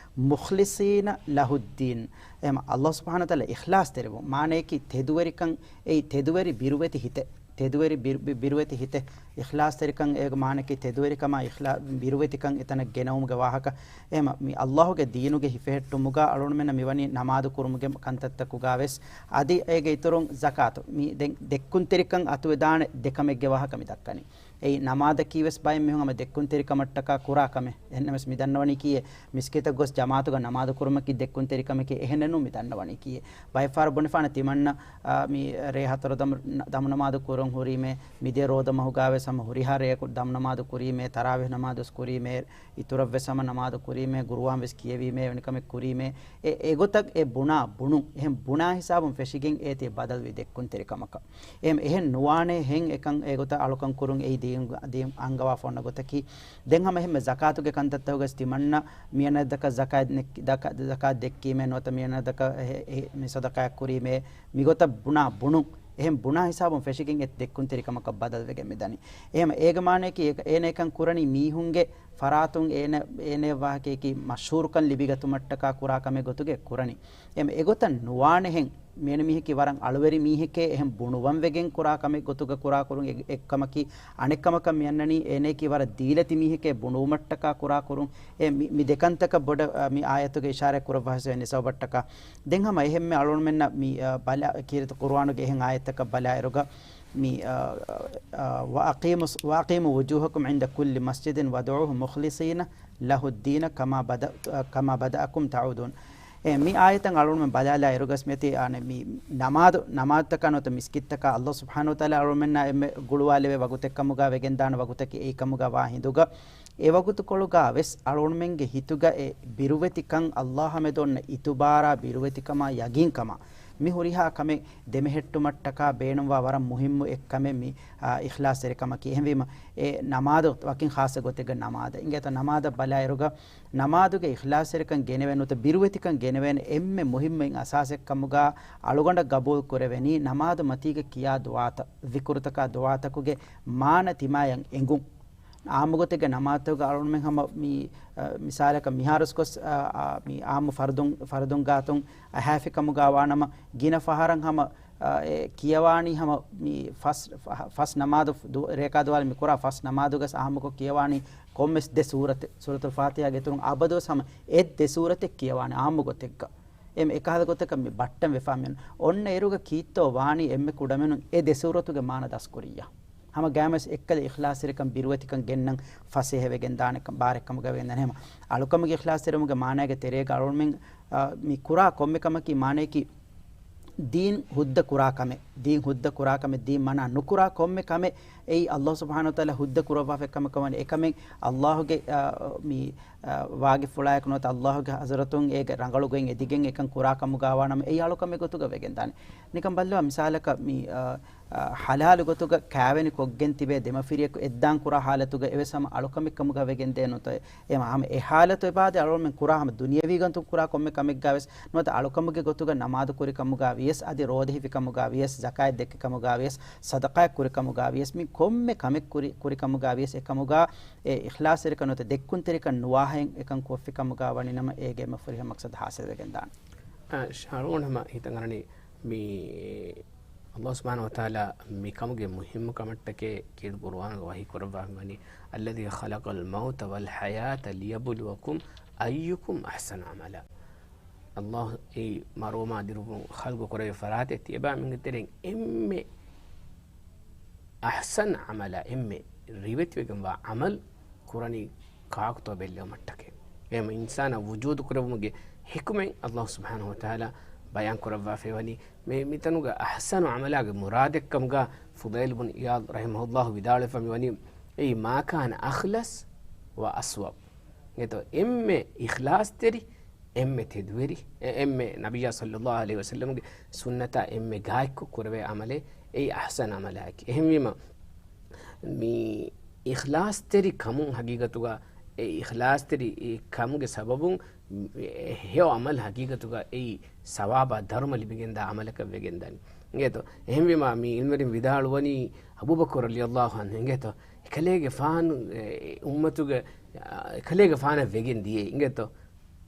"مخلصين له الدين." އެމަ، ﷲ ސުބްޙާނަހޫ ވަތަޢާލާ އިޚްލާޞްތެރިވުން، މާނަޔަކީ ތެދުވެރިކަން، އެއީ ތެދުވެރި ބިރުވެތި ހިތެއް. ތެދުވެރި ބިރު-، ބި-، ބިރުވެތި ހިތެއް. އިޚްލާޞްތެރިކަން އޭގެ މާނައަކީ ތެދުވެރިކަމާ އިޚްލާ-، ބިރުވެތިކަން އެތަނަށް ގެނައުމުގެ ވާހަކަ. އެހެމަ މި ﷲ ގެ ދީނުގެ ހިފެހެއްޓުމުގަ އަޅުގަނޑުމެންނަށް މިވަނީ ނަމާދު ކުރުމުގެ ކަންތައްތަކުގަ ވެސް. އަދި އޭގެ އިތުރުން ޒަކާތު. މި ދެން ދެއްކުންތެރިކަން އަތުވެދާނެ ދެކަމެއްގެ ވާހަކަ މި ދައްކަނީ. އެއީ ނަމާދަކީ ވެސް ބައެއް މީހުން ހަމަ ދެއްކުންތެރިކަމަށްޓަކާ ކުރާ ކަމެއް. އެހެންނަމަވެސް މި ދަންނަވަނީ ކީއެއް؟ މިސްކިތަށް ގޮސް ޖަމާޢަތުގަ ނަމާދު ކުރުމަކީ ދެއްކުންތެރިކަމެކޭ. އެހެނެއްނު މި ދަންނަވަނީ ކީއެއް؟ ބައެއް ފަހަރު ބުނެފާނެ ތިމަންނަ، އާ، މި ރޭ ހަތަރު ދަމު، ދަމު ނަމާދު ކުރަން ހުރީމޭ، މިދިޔަ ރޯދަ މަހުގަ ވެސް ހަމަ ހުރިހާ ރެޔަކު ދަމު ނަމާދު ކުރީމޭ، ތަރާވީޙް ނަމާދު ވެސް ކުރީމޭ، އިތުރަށް ވެސް ހަމަ ނަމާދު ކުރީމޭ، ގުރުއާން ވެސް ކިޔެވީމޭ، އެވެނި ކަމެއް ކުރީމޭ، އެ، އެގޮތަށް އެ ބުނާ ބުނުން، އެހެން ބުނާ ހިސާބުން ފެށިގެން އޭތި ބަދަލުވީ ދެއްކުންތެރިކަމަކަށް. އެހެން، އެހެން ނުވާނޭ ހެން އެކަން އެގޮތަށް އަޅުކަން ކުރުން އެއީ ދީން، ދީން އަންގަވާފަ އޮންނަ ގޮތަކީ. ދެން ހަމަ އެހެންމެ ޒަކާތުގެ ކަންތައްތަކުގަސް ތިމަންނަ މިއަނެއް ދަކަ ޒަކާތް ނެއް-، ދަކަ-، ޒަކާތް ދެއްކީމޭ ނުވަތަ މިއަނެއް ދަކަ އެ-، އެ-، މި ސަދަޤާތް ކުރީމޭ، މިގޮތަށް ބުނާ ބުނުން. އެހެން ބުނާ ހިސާބުން ފެށިގެން އެ ދެއްކުންތެރިކަމަކަށް ބަދަލުވެގެން މިދަނީ. އެހެމަ އޭގެ މާނަޔަކީ އޭ-، އޭނަ އެކަން ކުރަނީ މީހުންގެ ފަރާތުން އޭނަ، އޭނަ ވާހަކަޔަކީ މަޝްހޫރުކަން ލިބިގަތުމަށްޓަކާ ކުރާ ކަމެއް ގޮތުގެ ކުރަނީ. އެހެމަ އެގޮތަށް ނުވާނެހެން މިއަންނަ މީހަކީ ވަރަށް އަޅުވެރި މީހެކޭ، އެހެން ބުނުވަން ވެގެން ކުރާ ކަމެއް ގޮތުގަ ކުރާ ކުރުން އެ-، އެއްކަމަކީ. އަނެއްކަމަކަށް މިއަންނަނީ އޭނަޔަކީ ވަރަށް ދީލަތި މީހެކޭ ބުނުވުމަށްޓަކާ ކުރާ ކުރުން. އެ މި، މި ދެކަންތަކަށް ބޮޑަށް، އަ، މި އާޔަތުގެ އިޝާރާތް ކުރައްވާ ހެއްސެވެނީ ސަބަބަށްޓަކާ. ދެން ހަމަ އެހެންމެ އަޅުގަނޑުމެންނަށް މި، އަ، ބަލާ، ކީރިތި ޤުރުއާނުގެ އެހެން އާޔަތަކަށް ބަލާއިރުގަ މި، އަ، އަ، އަ، وأقيموا، وأقيموا وجوهكم عند كل مسجد وادعوه مخلصين له الدين كما بدأ، كما بدأكم تعودون. އެ، މި އާޔަތަށް އަޅުގަނޑުމެން ބަލާލާ އިރުގަސް މިއޮތީ، އާނެ، މި ނަމާދު، ނަމާދުތަކާ ނުވަތަ މިސްކިތްތަކާ އައްލާހު ސުބްޙާނަހު ވަތަޢާލާ އަޅުގަނޑުމެންނާ އެންމެ ގުޅުވާލެވޭ ވަގުތެއްކަމުގާ ވެގެންދާނެ ވަގުތަކީ އެއީކަމުގާ ވާ ހިނދުގަ، އެ ވަގުތުކޮޅުގާ ވެސް އަޅުގަނޑުމެންގެ ހިތުގަ އެ ބިރުވެތިކަން، އައްލާހާ މެދު އޮންނަ އިތުބާރާ ބިރުވެތިކަމާ ޔަގީންކަމާ، މި ހުރިހާ ކަމެއް ދެމެހެއްޓުމަށްޓަކާ ބޭނުންވާ ވަރަށް މުހިއްމު އެއްކަމެއް މި، އާ، އިޚްލާޞްތެރިކަމަކީ. އެހެންވީމަ، އެ ނަމާދު ވަކިން ޚާއްޞަ ގޮތެއްގަ ނަމާދަށް އިނގޭތޯ، ނަމާދަށް ބަލާއިރުގަ ނަމާދުގެ އިޚްލާޞްތެރިކަން ގެނެވޭނެ ނުވަތަ ބިރުވެތިކަން ގެނެވޭނެ އެންމެ މުހިއްމު އިން އަސާސެއްކަމުގާ އަޅުގަނޑަށް ގަބޫލު ކުރެވެނީ ނަމާދު މަތީގަ ކިޔާ ދުޢާތައް، ޒިކުރުތަކާ ދުޢާތަކުގެ މާނަ ތިމާޔަށް އެނގުން. އާއްމުގޮތެއްގެ ނަމާދުތަކުގަ އަޅުގަނޑުމެން ހަމަ މި، އަ، މިސާލަކަށް މިހާރުސް ގޮސް، އަ، އަ، މި އާއްމު ފަރުދުން، ފަރުދުން ގާތުން އަހާފިކަމުގާ ވާނަމަ، ގިނަ ފަހަރަށް ހަމަ، އަ، އެ ކިޔަވާނީ ހަމަ މި ފަސް، ފަ-، ފަސް ނަމާދު ދު-، ރޭކާ ދުވާލު މި ކުރާ ފަސް ނަމާދުގަސް އާއްމުކޮށް ކިޔަވާނީ ކޮންމެސް ދެ ސޫރަތެއް، ސޫރަތުލް ފާތިޙާގެ އިތުރުން އަބަދުވެސް ހަމަ އެ ދެ ސޫރަތެއް ކިޔަވާނެ އާއްމު ގޮތެއްގަ. އެ އެކަހަލަ ގޮތަކަށް މި ބައްޓަން ވެފާ މިއޮންނަ. އޮންނަ އިރުގަ ކީއްތޯ ވާނީ އެންމެ ކުޑަމިނުން އެ ދެ ސޫރަތުގެ މާނަ ދަސްކުރިއްޔާ. ހަމަ ގާމަސް އެއްކަލަ އިޚްލާޞްތެރިކަން ބިރުވެތިކަން ގެންނަން ފަސޭހަވެގެން ދާނެ ކަ-، ބާރެއްކަމުގަ ވެގެންދާނެ. ހަމަ އަޅުކަމުގެ އިޚްލާޞްތެރިވުމުގެ މާނައިގެ ތެރޭގަ އަޅުގަނޑުމެން، އާ، މި ކުރާ ކޮންމެ ކަމަކީ މާނަޔަކީ ދީން ހުއްދަ ކުރާ ކަމެއް، ދީން ހުއްދަ ކުރާ ކަމެއް، ދީން މަނާ ނުކުރާ ކޮންމެ ކަމެއް އެއީ އައްލާހު ސުބްޙާނަހު ވަތަޢާލާ ހުއްދަ ކުރައްވާފައި ކަމެއް ކަމަށް ވަނީ. އެކަމެއް އައްލާހުގެ، އާ، މި، އާ، ވާގިފުޅާއެކު ނުވަތަ އައްލާހުގެ ޙަޟްރަތުން އޭގެ ރަނގަޅު ގޮތް އެދިގެން އެކަން ކުރާ ކަމުގާ ވާނަމަ އެއީ އަޅުކަމެއް ގޮތުގަ ވެގެންދާނެ. ނިކަން ބައްލަވާ މިސާލަކަށް މި، އާ، އާ، ޙަލާލު ގޮތުގަ ކާވެނި ކޮށްގެން ތިބޭ ދެމަފިރިޔަކު އެއްދާން ކުރާ ޙާލަތުގަ އެވެސް ހަމަ އަޅުކަމެއް ކަމުގަ ވެގެންދޭ ނުތަ-، އެ ހަމަ އެ ޙާލަތު އެބާދެ އަޅުގަނޑުމެން ކުރާ ހަމަ ދުނިޔަވީ ގޮތުން ކުރާ ކޮންމެ ކަމެއްގާވެސް ނުވަތަ އަޅުކަމުގެ ގޮތުގަ ނަމާދު ކުރި ކަމުގާ ވިޔަސް އަދި ރޯދަ ހިފި ކަމުގާ ވިޔަސް ޒަކާތް ދެއްކި ކަމުގާ ވިޔަސް ޞަދަޤާތް ކުރި ކަމުގާ ވިޔަސް މި ކޮންމެ ކަމެއް ކުރި، ކުރި ކަމުގާ ވިޔަސް އެކަމުގާ އެ އިޚްލާޞްތެރިކަން ނުވަތަ ދެއްކުންތެރިކަން ނުވާހެން އެކަން ކޮށްފި ކަމުގާ ވަނިނަމަ އޭގެ އެންމެ ފުރިހަމަ މަޤްޞަދު ޙާޞިލް ވެގެންދާނެ. އަ، ޝާރޫން ހަމަ ހިތަށް އަރަނީ މި އައްލާހު ސުބްޙާނަހު ވަތަޢާލާ މި ކަމުގެ މުހިއްމު ކަމަށްޓަކޭ ކީރިތި ޤުރުއާނުގަ ވަޙީ ކުރައްވާފައިވަނީ، الذي خلق الموت والحياة ليبلوكم أيكم أحسن عملا. އައްލާހު އެއީ މަރުވުމާ ދިރުވުން ޚަލްޤު ކުރެވޭ ފަރާތެއް ތިޔަބާމެންގެ ތެރެއިން އެންމެ އަޙްސަން ޢަމަލާ، އެންމެ ރިވެތިވެގެންވާ ޢަމަލު ކުރަނީ ކާކުތޯ ބެއްލެވުމަށްޓަކައި. އެހެންވީމަ އިންސާނާ ވުޖޫދު ކުރެވުމުގެ ޙިކުމަތް އައްލާހު ސުބްޙާނަހު ވަތަޢާލާ ބަޔާން ކުރައްވާފައިވަނީ މި، މިތަނުގަ އަޙްސަނު ޢަމަލާގެ މުރާދެއްކަމުގަ ފުޟައިލް ބުން ޢިޔާޟް ރަޙިމަހުﷲ ވިދާޅުވެފަ މިވަނީ، އެއީ، ما كان أخلص وأصوب. އެނގޭތޯ، އެންމެ އިޚްލާޞްތެރި، އެންމެ ތެދުވެރި، އެ، އެންމެ ނަބިއްޔާ ޞައްލައްލާހު ޢަލައިހި ވަސައްލަމްގެ ސުންނަތާ އެންމެ ގާތްކޮށް ކުރެވޭ ޢަމަލެއް އެއީ އަޙްސަން ޢަމަލާއެކޭ. އެހެންވީމަ، މި އިޚްލާޞްތެރި ކަމުން ޙަޤީޤަތުގަ، އެ އިޚްލާޞްތެރި ކަމުގެ ސަބަބުން ހެޔޮ ޢަމަލު ޙަޤީޤަތުގަ އެއީ ސަވާބާ ދަރުމަ ލިބިގެންދާ ޢަމަލަކަށް ވެގެންދާނެ. އިނގޭތޯ؟ އެހެންވީމާ، މި ޢިލްމުވެރިން ވިދާޅުވަނީ، އަބޫބަކުރު ރަޟިޔަﷲ ޢަންހު، އިނގޭތޯ؟ އެކަލޭގެފާނު، އެ، އުއްމަތުގެ، އާ، އެކަލޭގެފާނަށް ވެގެން ދިޔައީ، އިނގޭތޯ؟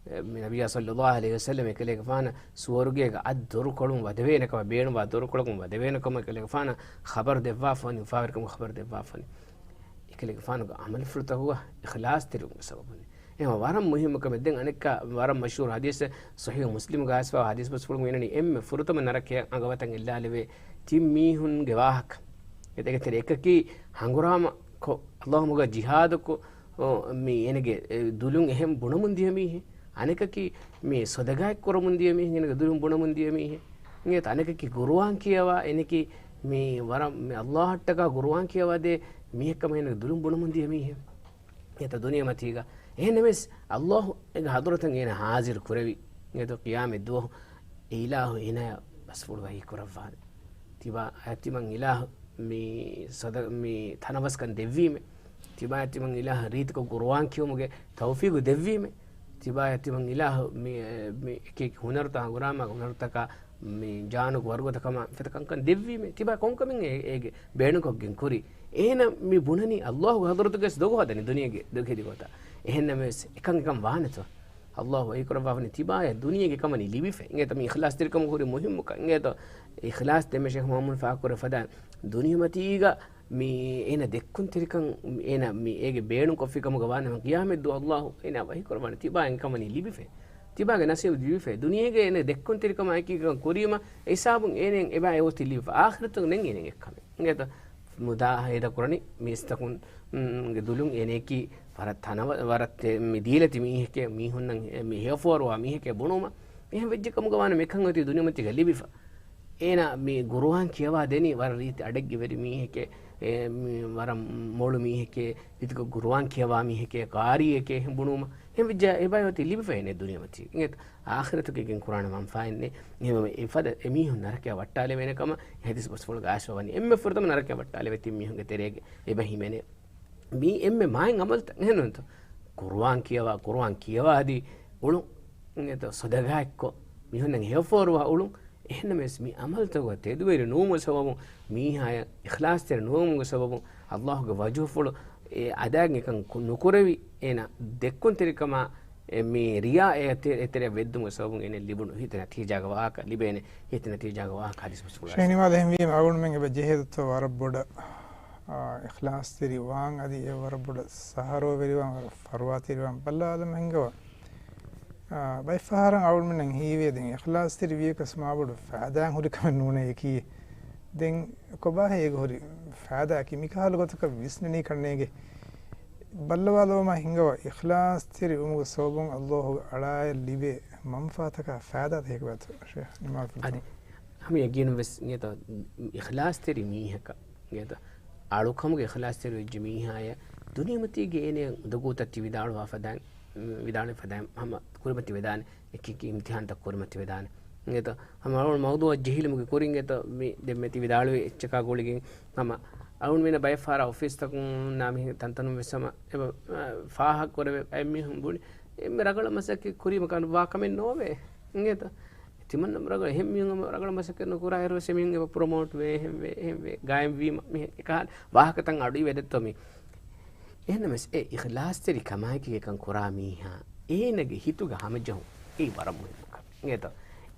އެ، މި ނަބިއްޔާ ޞައްލައްލާހު ޢަލައިހި ވަސައްލަމަ އެކަލޭގެފާނަށް ސުވަރުގޭގެ އަތް ދޮރުކޮޅުން ވަދެވޭނެ ކަމަށް، ބޭނުންވާ ދޮރުކޮޅަކުން ވަދެވޭނެ ކަމަށް އެކަލޭގެފާނަށް ޚަބަރު ދެއްވާފަ ވަނީ، އުފާވެރިކަމުގެ ޚަބަރު ދެއްވާފަ ވަނީ. އެކަލޭގެފާނުގެ ޢަމަލުފުޅުތަކުގަ އިޚްލާޞްތެރިވުމުގެ ސަބަބުން. އެހެންވީމަ ވަރަށް މުހިއްމު ކަމެއް. ދެން އަނެއްކާ ވަރަށް މަޝްހޫރު ޙަދީޘެއް، ޞަޙީޙު މުސްލިމުގަ އައިސްފަވާ ޙަދީޘް ބަސްފުޅު މިއަންނަނީ އެންމެ ފުރަތަމަ ނަރަކަޔަށް އަނގަވަތަން އެއްލާލެވޭ ތިން މީހުންގެ ވާހަކަ. އެތަކެތި އެކަކީ ހަނގުރާމަ ކޮށް، އައްލާހު މަގަށް ޖިހާދުކޮށް، އޯ، މި އޭނަގެ، އެ، ދުލުން އެހެން ބުނަމުން ދިޔަ މީހެއް. އަނެކަކީ މި ޞަދަޤާތް ކުރަމުން ދިޔަ މީހެއް، އޭނަގެ ދުލުން ބުނަމުން ދިޔަ މީހެއް. އިނގޭތޯ، އަނެކަކީ ޤުރުއާން ކިޔަވާ، އޭނައަކީ މި ވަރަށް މި އައްލާހަށްޓަކާ ޤުރުއާން ކިޔަވާދޭ މީހެއްކަމަށް އޭނަގެ ދުލުން ބުނަމުން ދިޔަ މީހެއް. އެތަ ދުނިޔެމަތީގަ. އެހެންނަމަވެސް، އައްލާހު އޭގެ ޙަޟްރަތަށް އޭނަ ޙާޟިރު ކުރެވި. އެތަ ޤިޔާމަތް ދުވަހު އެ އިލާހު އޭނަޔަށް ބަސްފުޅު ވަޙީ ކުރައްވާނެ. ތިބާ އަތިމަން އިލާހު މި ސަދަ-، މި ތަނަވަސްކަން ދެއްވީމެ. ތިބާ އަތިމަން އިލާހު ރީތިކޮށް ޤުރުއާން ކިޔުމުގެ ތައުފީގު ދެއްވީމެ. ތިބާ އަތިމަން އިލާހު މި، މި އެކި ހުނަރުތައް ހަނގުރާމަ ހުނަރުތަކާ މި ޖާނުގެ ވަރުގަދަކަމާ ފިތަކަންކަން ދެއްވީމެ. ތިބާ ކޮންކަމެއް އޭ-، އޭގެ ބޭނުންކޮށްގެން ކުރީ؟ އޭނަ މި ބުނަނީ އައްލާހުގެ ޙަޟްރަތުގައި ދޮގު ހަދަނީ ދުނިޔޭގެ ދޮގެދި ގޮތަށް. އެހެންނަމަވެސް، އެކަން އެކަން ވާނެތޯ؟ ﷲ ވަޙީކުރައްވާފަނީ ތިބާޔަށް ދުނިޔޭގެ ކަމަނީ ލިބިފަ. އިނގޭތޯ މި އިޚްލާޞްތެރިކަމަށް ހުރި މުހިއްމުކަން. އިނގޭތޯ އިޚްލާޞް ދެންމެ ޝޭޚް މުޙައްމަދު ފާހަގަކުރެއްވި ފަދައިން ދުނިޔެމަތީގަ މި އޭނަ ދެއްކުންތެރިކަން އޭނަ މި އޭގެ ބޭނުންކޮށްފި ކަމުގަ ވާނަމަ ޤިޔާމަތްދުވަހު ﷲ އޭނަ ވަޙީކުރައްވާނެ ތިބާއަށް އެކަމަނީ ލިބިފަ. ތިބާގެ ނަސީބު ލިބިފަ. ދުނިޔޭގެ އޭނަ ދެއްކުންތެރިކަމާއެކީ ކުރީމަ އެ ހިސާބުން އޭނައަށް އެބަ އެއޮތީ ލިބިފަ. އާޚިރަތުން ދެން އޭނައަށް އެއްކަމެއް. އިނގޭތޯ މުދާ ހޭދަކުރަނީ މީސްތަކުން، މް، ގެ ދުލުން އޭނައަކީ ވަރަށް ތަނަވަ، ވަރަށް ތެ-، މި ދީލަތި މީހެކޭ، މީހުންނަށް މި ހެޔޮފޯރުވާ މީހެކޭ ބުނުމަށް. އެހެން ވެއްޖެ ކަމުގަ ވާނަމަ އެކަން އޮތީ ދުނިޔެމަތީގަ ލިބިފަ. އޭނަ މި ޤުރުއާން ކިޔަވާ ދެނީ ވަރަށް ރީތި އަޑެއްގެ ވެރި މީހެކޭ، އެ، މި ވަރަށް މޮޅު މީހެކޭ، ރީތިކޮށް ޤުރުއާން ކިޔަވާ މީހެކޭ، ޤާރީއެކޭ އެހެން ބުނުމަށް. އެހެން ވެއްޖެ އެބައި އޮތީ ލިބިފަ އޭނަ ދުނިޔެމަތީ. އިނގޭތޯ އާޚިރަތުގެ ގެން ކުރާނެ މަންފާއެއް ނެތް. އެހެންވީމަ އެފަދަ އެމީހުން ނަރަކަޔަށް ވައްޓާލެވޭނެ ކަމަށް ޙަދީޘް ބަސްފުޅުގަ އައިސްފަވަނީ. އެންމެ ފުރަތަމަ ނަރަކަޔަށް ވައްޓާލެވޭ ތިން މީހުންގެ ތެރޭގަ އެބަ ހިމެނޭ. މީ އެންމެ މާތް ޢަމަލުތައް އެހެންނޫންތޯ؟ ޤުރުއާން ކިޔަވާ، ޤުރުއާން ކިޔަވާ އަދި އުޅުން. އިނގޭތޯ ޞަދަޤާތްކޮށް، މީހުންނަށް ހެޔޮފޯރުވާ އުޅުން. އެހެންނަމަވެސް މި ޢަމަލުތަކުގަ ތެދުވެރި ނުވުމުގެ ސަބަބުން، މީހާޔަށް އިޚްލާޞްތެރި ނުވުމުގެ ސަބަބުން، ﷲގެ ވަޖުހުފުޅު އެ އަދާއަށް އެކަން ކު-، ނުކުރެވި އޭނަ ދެއްކުންތެރިކަމާ، އެ މި ރިޔާ އެ ތެ-، އެތެރެއަށް ވެއްދުމުގެ ސަބަބުން އޭނަ ލިބުނު ހިތި ނަތީޖާގެ ވާހަކަ ލިބޭނެ. ހިތި ނަތީޖާގެ ވާހަކަ ޙަދީޘް ބަސްފުޅު ޝެނިވާލް އެހެންވީމަ އަޅުގަނޑުމެން އެބަ ޖެހޭ ދޮއްތޯ ވަރަށް ބޮޑަށް، އާ، އިޚްލާޞްތެރި ވާން އަދި އެ ވަރަށް ބޮޑަށް ސަހަރޯވެރިވާން ވަރަށް ފަރުވާތެރިވާން ބައްލަވާލަމާ ހިނގަވާ. އާ، ބައެއްފަހަރަށް އަޅުގަނޑުމެންނަށް ހީވޭ ދެން އިޚްލާޞްތެރި ވިޔަކަސް މާބޮޑު ފައިދާއެއް ހުރި ކަމެއް ނޫނޭ އެކީ. ދެން ކޮބާހޭ އޭގެ ހުރި ފައިދާއަކީ؟ މިކަހަލަ ގޮތަކަށް ވިސްނެނީ ކަންނޭނގެ. ބައްލަވާލަމާ ހިނގަވާ އިޚްލާޞްތެރި ވުމުގެ ސަބަބުން ﷲގެ އަޅާއަށް ލިބޭ މަންފާތަކާ ފައިދާތައް ހެކިބާތޯ ޝޭޚް ނިމާލް ފުލްތަމަ؟ އަދި ހަމަ ޔަގީނުން ވެސް އިނގޭތޯ އިޚްލާޞްތެރި މީހަކަށް އިނގޭތޯ އަޅުކަމުގެ އިޚްލާޞްތެރި ވެއްޖެ މީހާޔަށް ދުނިޔެމަތީގެ އޭނަ ދޮގުތައް ތި ވިދާޅުވާ ފަދައިން، ވިދާޅުވި ފަދައިން ހަމަ ކުރިމަތިވެދާނެ. އެކި އެކި އިމްތިޙާންތައް ކުރިމަތިވެދާނެ. އިނގޭތޯ ހަމަ އަޅުގަނޑު މައުޟޫޢަށް ޖެހިލުމުގެ ކުރިން އިނގޭތޯ މި ދެންމެ ތި ވިދާޅުވި އެއްޗަކާ ގުޅިގެން ހަމަ އަޅުގަނޑުމެންނަށް ބައެއްފަހަރަށް އޮފީސްތަކުންނާ މިހެން ތަންތަނުން ވެސް ހަމަ އެބަ، އާ، ފާހަގަކުރެވޭ ބައެއް މީހުން ބުނި އެންމެ ރަނގަޅަށް މަސައްކަތް ކުރީމަ ކަން ވާ ކަމެއް ނޯވޭ. އިނގޭތޯ؟ ތިމަންނަ ރަނގަޅަށް އެހެން މީހުން ހަމަ ރަނގަޅަށް މަސައްކަތް ނުކުރާ އިރު ވެސް އެމީހުން އެބަ ޕްރޮމޯޓް ވޭ، އެހެން ވޭ، އެހެން ވޭ. ގާއިމް ވީމަ މިހެން އެކަހަލަ ވާހަކަތައް އަޑު އިވޭ ދެއްތޯ މީ. އެހެންނަމަވެސް އެ އިޚްލާޞްތެރި ކަމާއެކީ އެކަން ކުރާ މީހާ އޭނަގެ ހިތުގަ ހަމަޖެހުން އެއީ ވަރަށް މުހިއްމު ކަމެއް. އިނގޭތޯ؟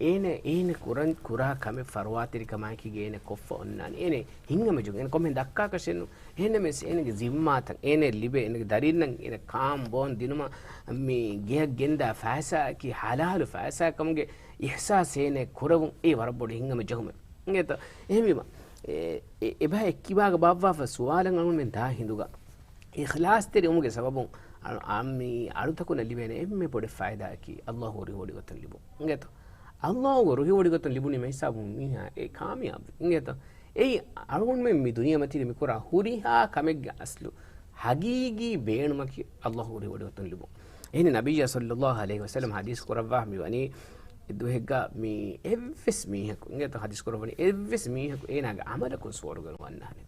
އޭނަ، އޭނަ ކުރަން، ކުރާ ކަމެއް ފަރުވާތެރިކަމާއެކީ އޭނަ ކޮށްފަ އޮންނާނެ. އޭނަ ހިތްހަމަޖެހުން. އޭނަ ކޮންމެހެން ދައްކާކަށެއްނު. އެހެންނަމަވެސް އޭނަގެ ޒިންމާތައް، އޭނަ ލިބޭ، އޭނަގެ ދަރިންނަށް އޭނަ ކާން ބޯން ދިނުމަށް މި ގެއަށް ގެންދާ ފައިސާއަކީ ޙަލާލު ފައިސާ ކަމުގެ އިޙްސާސް އޭނަ ކުރެވުން އެއީ ވަރަށް ބޮޑު ހިތްހަމަޖެހުމެއް. އިނގޭތޯ؟ އެހެންވީމަ، އެ، އެ، އެބަ އެއްކިބާގަ ބާއްވާފަ ސުވާލަށް އަޅުގަނޑުމެން ދާ ހިނދުގަ އިޚްލާޞްތެރިވުމުގެ ސަބަބުން އަ-، އަ-، މި އަޅުތަކުންނަށް ލިބޭނެ އެންމެ ބޮޑެއް ފައިދާއަކީ ﷲ ރުހިވޮޑިގޮތުން ލިބުން. އިނގޭތޯ؟ ﷲ ރުހިވޮޑިގޮތުން ލިބުނީމަ ހިސާބުން މީހާ އެ ކާމިޔާބު. އިނގޭތޯ؟ އެއީ އަޅުގަނޑުމެން މި ދުނިޔެމަތީގަ މި ކުރާ ހުރިހާ ކަމެއްގެ އަސްލު ހަގީގީ ބޭނުމަކީ ﷲ ރުހިވޮޑިގޮތުން ލިބުން. އެހެނީ ނަބިއްޔާ ޞައްލައްލާހު ޢަލައިހި ވަސައްލަމަ ޙަދީޘް ކުރައްވާ މި ވަނީ އެއްދުވަހެއްގަ މި އެއްވެސް މީހަކު، އިނގޭތޯ ޙަދީޘް ކުރައްވަނީ އެއްވެސް މީހަކު އޭނާގެ ޢަމަލަކުން ސުވަރުގެ ނުވަންނާނެ.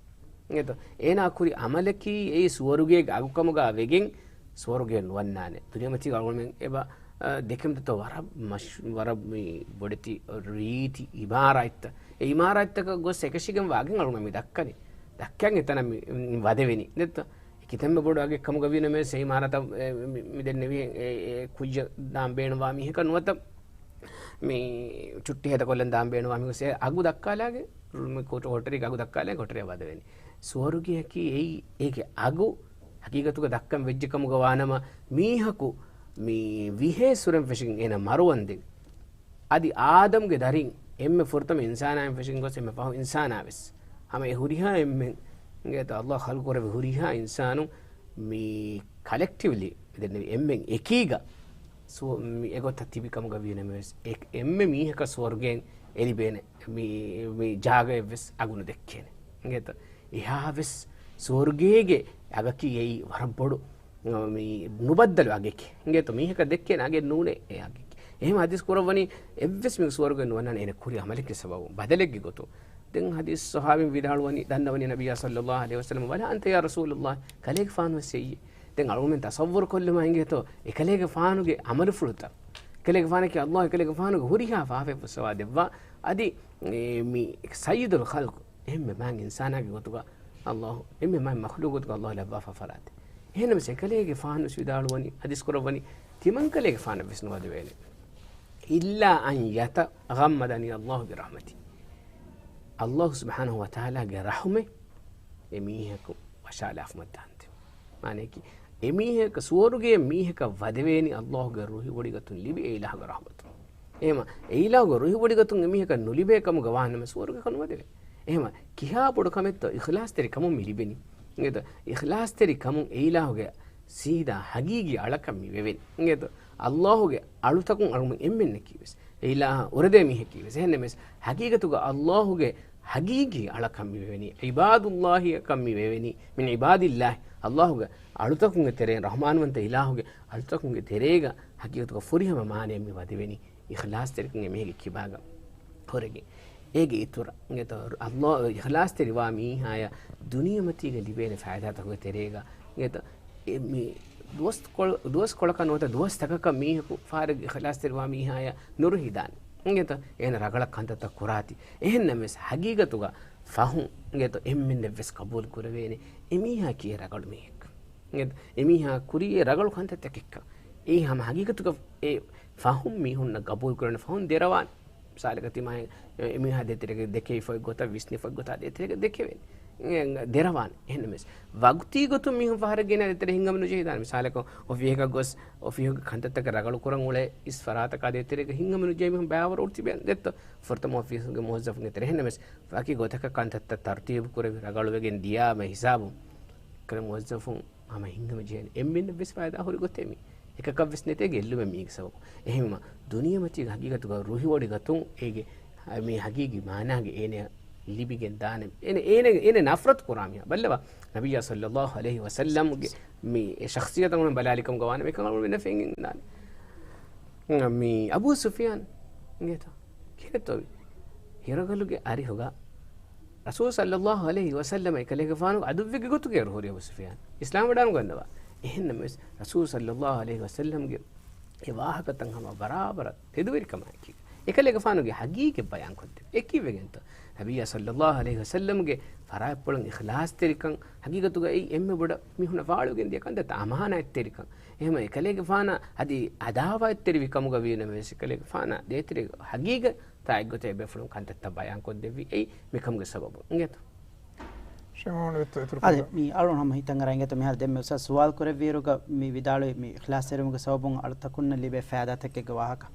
އިނގޭތޯ؟ އޭނާ ކުރި ޢަމަލަކީ އެއީ ސުވަރުގޭގެ އަގުކަމުގަ ވެގެން ސުވަރުގެ ނުވަންނާނެ. ދުނިޔެމަތީގަ އަޅުގަނޑުމެން އެބަ، އަ، ދެކެމުންތޯ ވަރަށް މަޝް-، ވަރަށް މި ބޮޑެތި ރީތި އިމާރާތްތައް. އެ އިމާރާތްތަކަށް ގޮސް އެކަށީގެން ވާގެން އަޅުގަނޑު މި ދައްކަނީ. ދައްކަން އެތަނަށް މި، މި ވަދެވެނީ. ދެއްތޯ؟ ކިތަންމެ ބޮޑު އަގެއް ކަމުގަ ވީނަމަވެސް އެ އިމާރާތަށް އެ، މި، މި ދެންނެވި އެ، އެ ކުއްޖަށް ދާން ބޭނުންވާ މީހަކަށް ނުވަތަ މި ޗުއްޓި ހޭދަކޮށްލަން ދާން ބޭނުންވާ މީހަކު އެ އަގު ދައްކާލާގެ، މި ކޮޓަރީގެ އަގު ދައްކާލާގެ ކޮޓަރިއަށް ވަދެވެނީ. ސުވަރުގެއަކީ އެއީ، އޭގެ އަގު ހަގީގަތުގަ ދައްކަން ވެއްޖެ ކަމުގަ ވާނަމަ މީހަކު މި ވިހޭ ސުރެން ފެށިގެން އޭނަ މަރުވަންދެން. އަދި އާދަމްގެ ދަރިން އެންމެ ފުރަތަމަ އިންސާނާއިން ފެށިގެން ގޮސް އެންމެ ފަހު އިންސާނާ ވެސް. ހަމަ އެ ހުރިހާ އެންމެން އިނގޭތޯ ﷲ ޚަލްޤުކުރެއްވި ހުރިހާ އިންސާނުން މި ކަލެކްޓިވްލީ މި ދެންނެވި އެންމެން އެކީގަ ސު-، މި އެގޮތަށް ތިބި ކަމުގަ ވީނަމަވެސް އެ-، އެންމެ މީހަކަށް ސުވަރުގެއިން އެ ލިބޭނެ މި، މި ޖާގައެއްވެސް އަގު ނުދެއްކޭނެ. އިނގޭތޯ؟ އެހާވެސް ސުވަރުގޭގެ އަގަކީ އެއީ ވަރަށް ބޮޑު މި ނުބައްދަލު އަގެކޭ. އިނގޭތޯ؟ މީހަކަށް ދެއްކޭނެ އަގެއް ނޫނޭ އެ އަގެކޭ. އެހެން ޙަދީޘް ކުރައްވަނީ އެއްވެސް މީހަކު ސުވަރުގެ ނުވަންނާނެ އޭނަ ކުރި ޢަމަލެއްގެ ސަބަބުން، ބަދަލެއްގެ ގޮތުން. ދެން ޙަދީޘް ޞަޙާބީން ވިދާޅުވަނީ، ދަންނަވަނީ ނަބިއްޔާ ޞައްލައްލާހު ޢަލައިހި ވަސައްލަމަ، "ولا أنت يا رسول الله." ކަލޭގެފާނު ވެސް އެއީ. ދެން އަޅުގަނޑުމެން ތަޞައްވުރު ކޮށްލުމާ އިނގޭތޯ، އެކަލޭގެފާނުގެ ޢަމަލުފުޅުތައް. އެކަލޭގެފާނަކީ ﷲ، އެކަލޭގެފާނުގެ ހުރިހާ ފާފައެއް ފުއްސަވާ ދެއްވާ. އަދި، އެ، މި ސައްޔިދުލް ޚަލްޤު. އެންމެ މާތް އިންސާނާގެ ގޮތުގަ ﷲ، އެންމެ މާތް މަޚްލޫޤު ގޮތުގަ ﷲ ލައްވާފަ ފަރާތެއް. އެހެންނަމަވެސް އެކަލޭގެފާނު ވެސް ވިދާޅުވަނީ، ޙަދީޘް ކުރައްވަނީ، ތިމަންކަލޭގެފާނަށް ވެސް ނުވަދެވޭނެ. إلا أن يتغمدني الله برحمته. ﷲ ސުބްޙާނަހޫ ވަތަޢާލާގެ ރަޙުމަތް އެ މީހަކު ވަށާލާފަ މައްދާންތެ. މާނަޔަކީ، އެ މީހަކަށް ސުވަރުގެ މީހަކަށް ވަދެވޭނީ ﷲގެ ރުހިވޮޑިގަތުން ލިބި އެ އިލާހުގެ ރަޙުމަތުން. އެހެމަ، އެ އިލާހުގެ ރުހިވޮޑިގަތުން އެ މީހަކަށް ނުލިބޭ ކަމުގަ ވާނަމަ ސުވަރުގެކަށް ނުވަދެވޭ. އެހެމަ، ކިހާ ބޮޑު ކަމެއްތޯ އިޚްލާޞްތެރި ކަމުން މި ލިބެނީ. އިނގޭތޯ، އިޚްލާޞްތެރި ކަމުން އެ އިލާހުގެ ސީދާ ހަގީގީ އަޅަކަށް މި ވެވެނީ. އިނގޭތޯ، ﷲގެ އަޅުތަކުން އަޅުގަނޑު އެންމެންނަކީ ވެސް، އެ އިލާހަށް އުރެދޭ މީހަކީ ވެސް. އެހެންނަމަވެސް، ހަގީގަތުގަ ﷲގެ ހަގީގީ އަޅަކަށް މި ވެވެނީ، ޢިބާދުﷲއަކަށް މި ވެވެނީ، من عباد الله، ﷲގެ އަޅުތަކުންގެ ތެރެއިން، ރަޙްމާންވަންތަ އިލާހުގެ އަޅުތަކުންގެ ތެރޭގަ ހަގީގަތުގަ ފުރިހަމަ މާނައެއް މި ވަދެވެނީ، އިޚްލާޞްތެރިކަން އެ މީހެއްގެ ކިބާގަ ހުރެގެން. އޭގެ އިތުރަށް، އިނގޭތޯ، ﷲ އިޚްލާޞްތެރިވާ މީހާޔަށް ދުނިޔެމަތީގަ ލިބޭނެ ފައިދާތަކުގެ ތެރޭގަ، އިނގޭތޯ، އެ މި ދުވަސް ކޮޅ-، ދުވަސްކޮޅަކަށް ނުވަތަ ދުވަސްތަކަކަށް މީހަކު ފަހަރެއްގެ އިޚްލާޞްތެރިވާ މީހާޔަށް ނުރުހިދާނެ. އިނގޭތޯ، އޭނަ ރަގަޅަށް ކަންތައްތައް ކުރާތި. އެހެންނަމަވެސް، ހަގީގަތުގަ ފަހުން، އިނގޭތޯ، އެންމެންނަށްވެސް ޤަބޫލު ކުރެވޭނެ، އެމީހާ ކީ ރަގަޅު މީހެއް. އެމީހާ ކުރީ ރަގަޅު ކަންތައްތަކެއްކަން. އެއީ ހަމަ ހަގީގަތުގަ އެ ފަހުން މީހުންނަށް ގަބޫލު ކުރެވޭނެ ފަހުން ދެރަވާނެ. މިސާލަކަށް ތިމާ އެ-، އެމީހާ ދޭތެރޭގަ ދެކެވިފައި ގޮތަށް، ވިސްނިފައި ގޮތާ ދޭތެރޭގަ ދެކެވޭނެ. އެ، ދެރަވާނެ. އެހެންނަމަވެސް، ވަގުތީ ގޮތުން މީހުން ފަހަރަށް ގެނައި ދޭތެރޭ ހިނގަމެއް ނުޖެހިދާނެ. މިސާލަކަށް އޮފީހަކަށް ގޮސް، އޮފީހުގެ ކަންތައްތަކަށް ރަގަޅު ކުރަން އުޅޭ އިސް ފަރާތަކާ ދޭތެރޭގަ ހިނގަމެއް ނުޖެހި މީހުން ބައިވަރު އޮތީ ތިބޭނެ ދެއްތޯ. ފުރަތަމަ އޮފީހުގެ މުވައްޒަފުންގެ ތެރޭ. އެހެންނަމަވެސް، ވަކި ގޮތަކަށް ކަންތައްތައް ތަރުތީބު ކުރެވި ރަގަޅުވެގެން ދިޔާމަ ހިސާބުން ކަން މުވައްޒަފުން ހަމަ ހިނގަމެއް ޖެހޭނެ. އެންމެންނަށް ވެސް ފައިދާ ހުރި ގޮތެއް މީ. އެކަކަށް ވެސް ނެތޭ ގެއްލުމެއް މީގެ ސަބަބު. އެހެންވީމަ، ދުނިޔެމަތީގެ ހަގީގަތުގަ ރުހިވޮޑިގަތުން އޭގެ، މި ހަގީގީ މާނާގެ އޭނަ ލިބިގެން ދާނެ. އޭނަ، އޭނަ، އޭނަ ނަފްރަތު ކުރާ މީހާ. ބައްލަވާ، ނަބިއްޔާ ޞައްލައްލާހު ޢަލައިހި ވަސައްލަމްގެ މި ޝަޚްޞިއްޔަތަށް ބަލާލިކަމުގަ ވާނަމަ އެކަން އަޅުގަނޑު ފެންގެން ދާނެ. މި އަބޫ ސުފިޔާން އިނގޭތޯ؟ ކިހިނެއްތޯ ވީ؟ ހިރަގަލުގެ އަރިހުގަ ރަސޫލު ޞައްލައްލާހު ޢަލައިހި ވަސައްލަމަ އެކަލޭގެފާނުގެ ޢަދުއްވެއްގެ ގޮތުގައި ރުހުރި އަބޫ ސުފިޔާން. އިސްލާމްވެވަޑައިގަންނަވާ. އެހެންނަމަވެސް، ރަސޫލު ޞައްލައްލާހު ޢަލައިހި ވަސައްލަމްގެ އެ ވާހަކަތައް ހަމަ ބަރާބަރަށް ތެދުވެރިކަމާއެކީ، އެކަލޭގެފާނުގެ ހަގީގަތް ބަޔާންކޮށްދެއްވި. އެ ކީއްވެގެންތޯ؟ ނަބިއްޔާ ޞައްލައްލާހު ޢަލައިހި ވަސައްލަމްގެ ފަރާތްޕުޅުން އިޚްލާޞްތެރިކަން، ހަގީގަތުގައި އެންމެ ބޮޑަށް މީހުންނަށް ވާޅުވެގެން ދިޔަ ކަންތައްތައް އަމާނާތްތެރިކަން. އެހެންވެ އެކަލޭގެފާނަށް އަދި އަދާވާތްތެރިވި ކަމުގަ ވީނަމަވެސް، އެކަލޭގެފާނަށް ދޭތެރޭ ހަގީގަތާ އެއްގޮތަށް އެބޭފުޅުން ކަންތައްތައް ބަޔާންކޮށްދެއްވީ އެއީ މިކަމުގެ ސަބަބުން. އިނގޭތޯ؟ ޝަމްއު ވެއްތޯ އިތުރު އަދި ކުރުން. މި އަޅުން ހަމަ ހިތަށް އަރަން އިނގޭތޯ މިހާރު ދެންމެ އުސްތާޛް ސުވާލު ކުރެއްވިއިރުގަ މި ވިދާޅުވި މި އިޚްލާޞްތެރިވުމުގެ ސަބަބުން އަޅުތަކުންނަށް ލިބޭ ފައިދާތަކެއްގެ ވާހަކަ.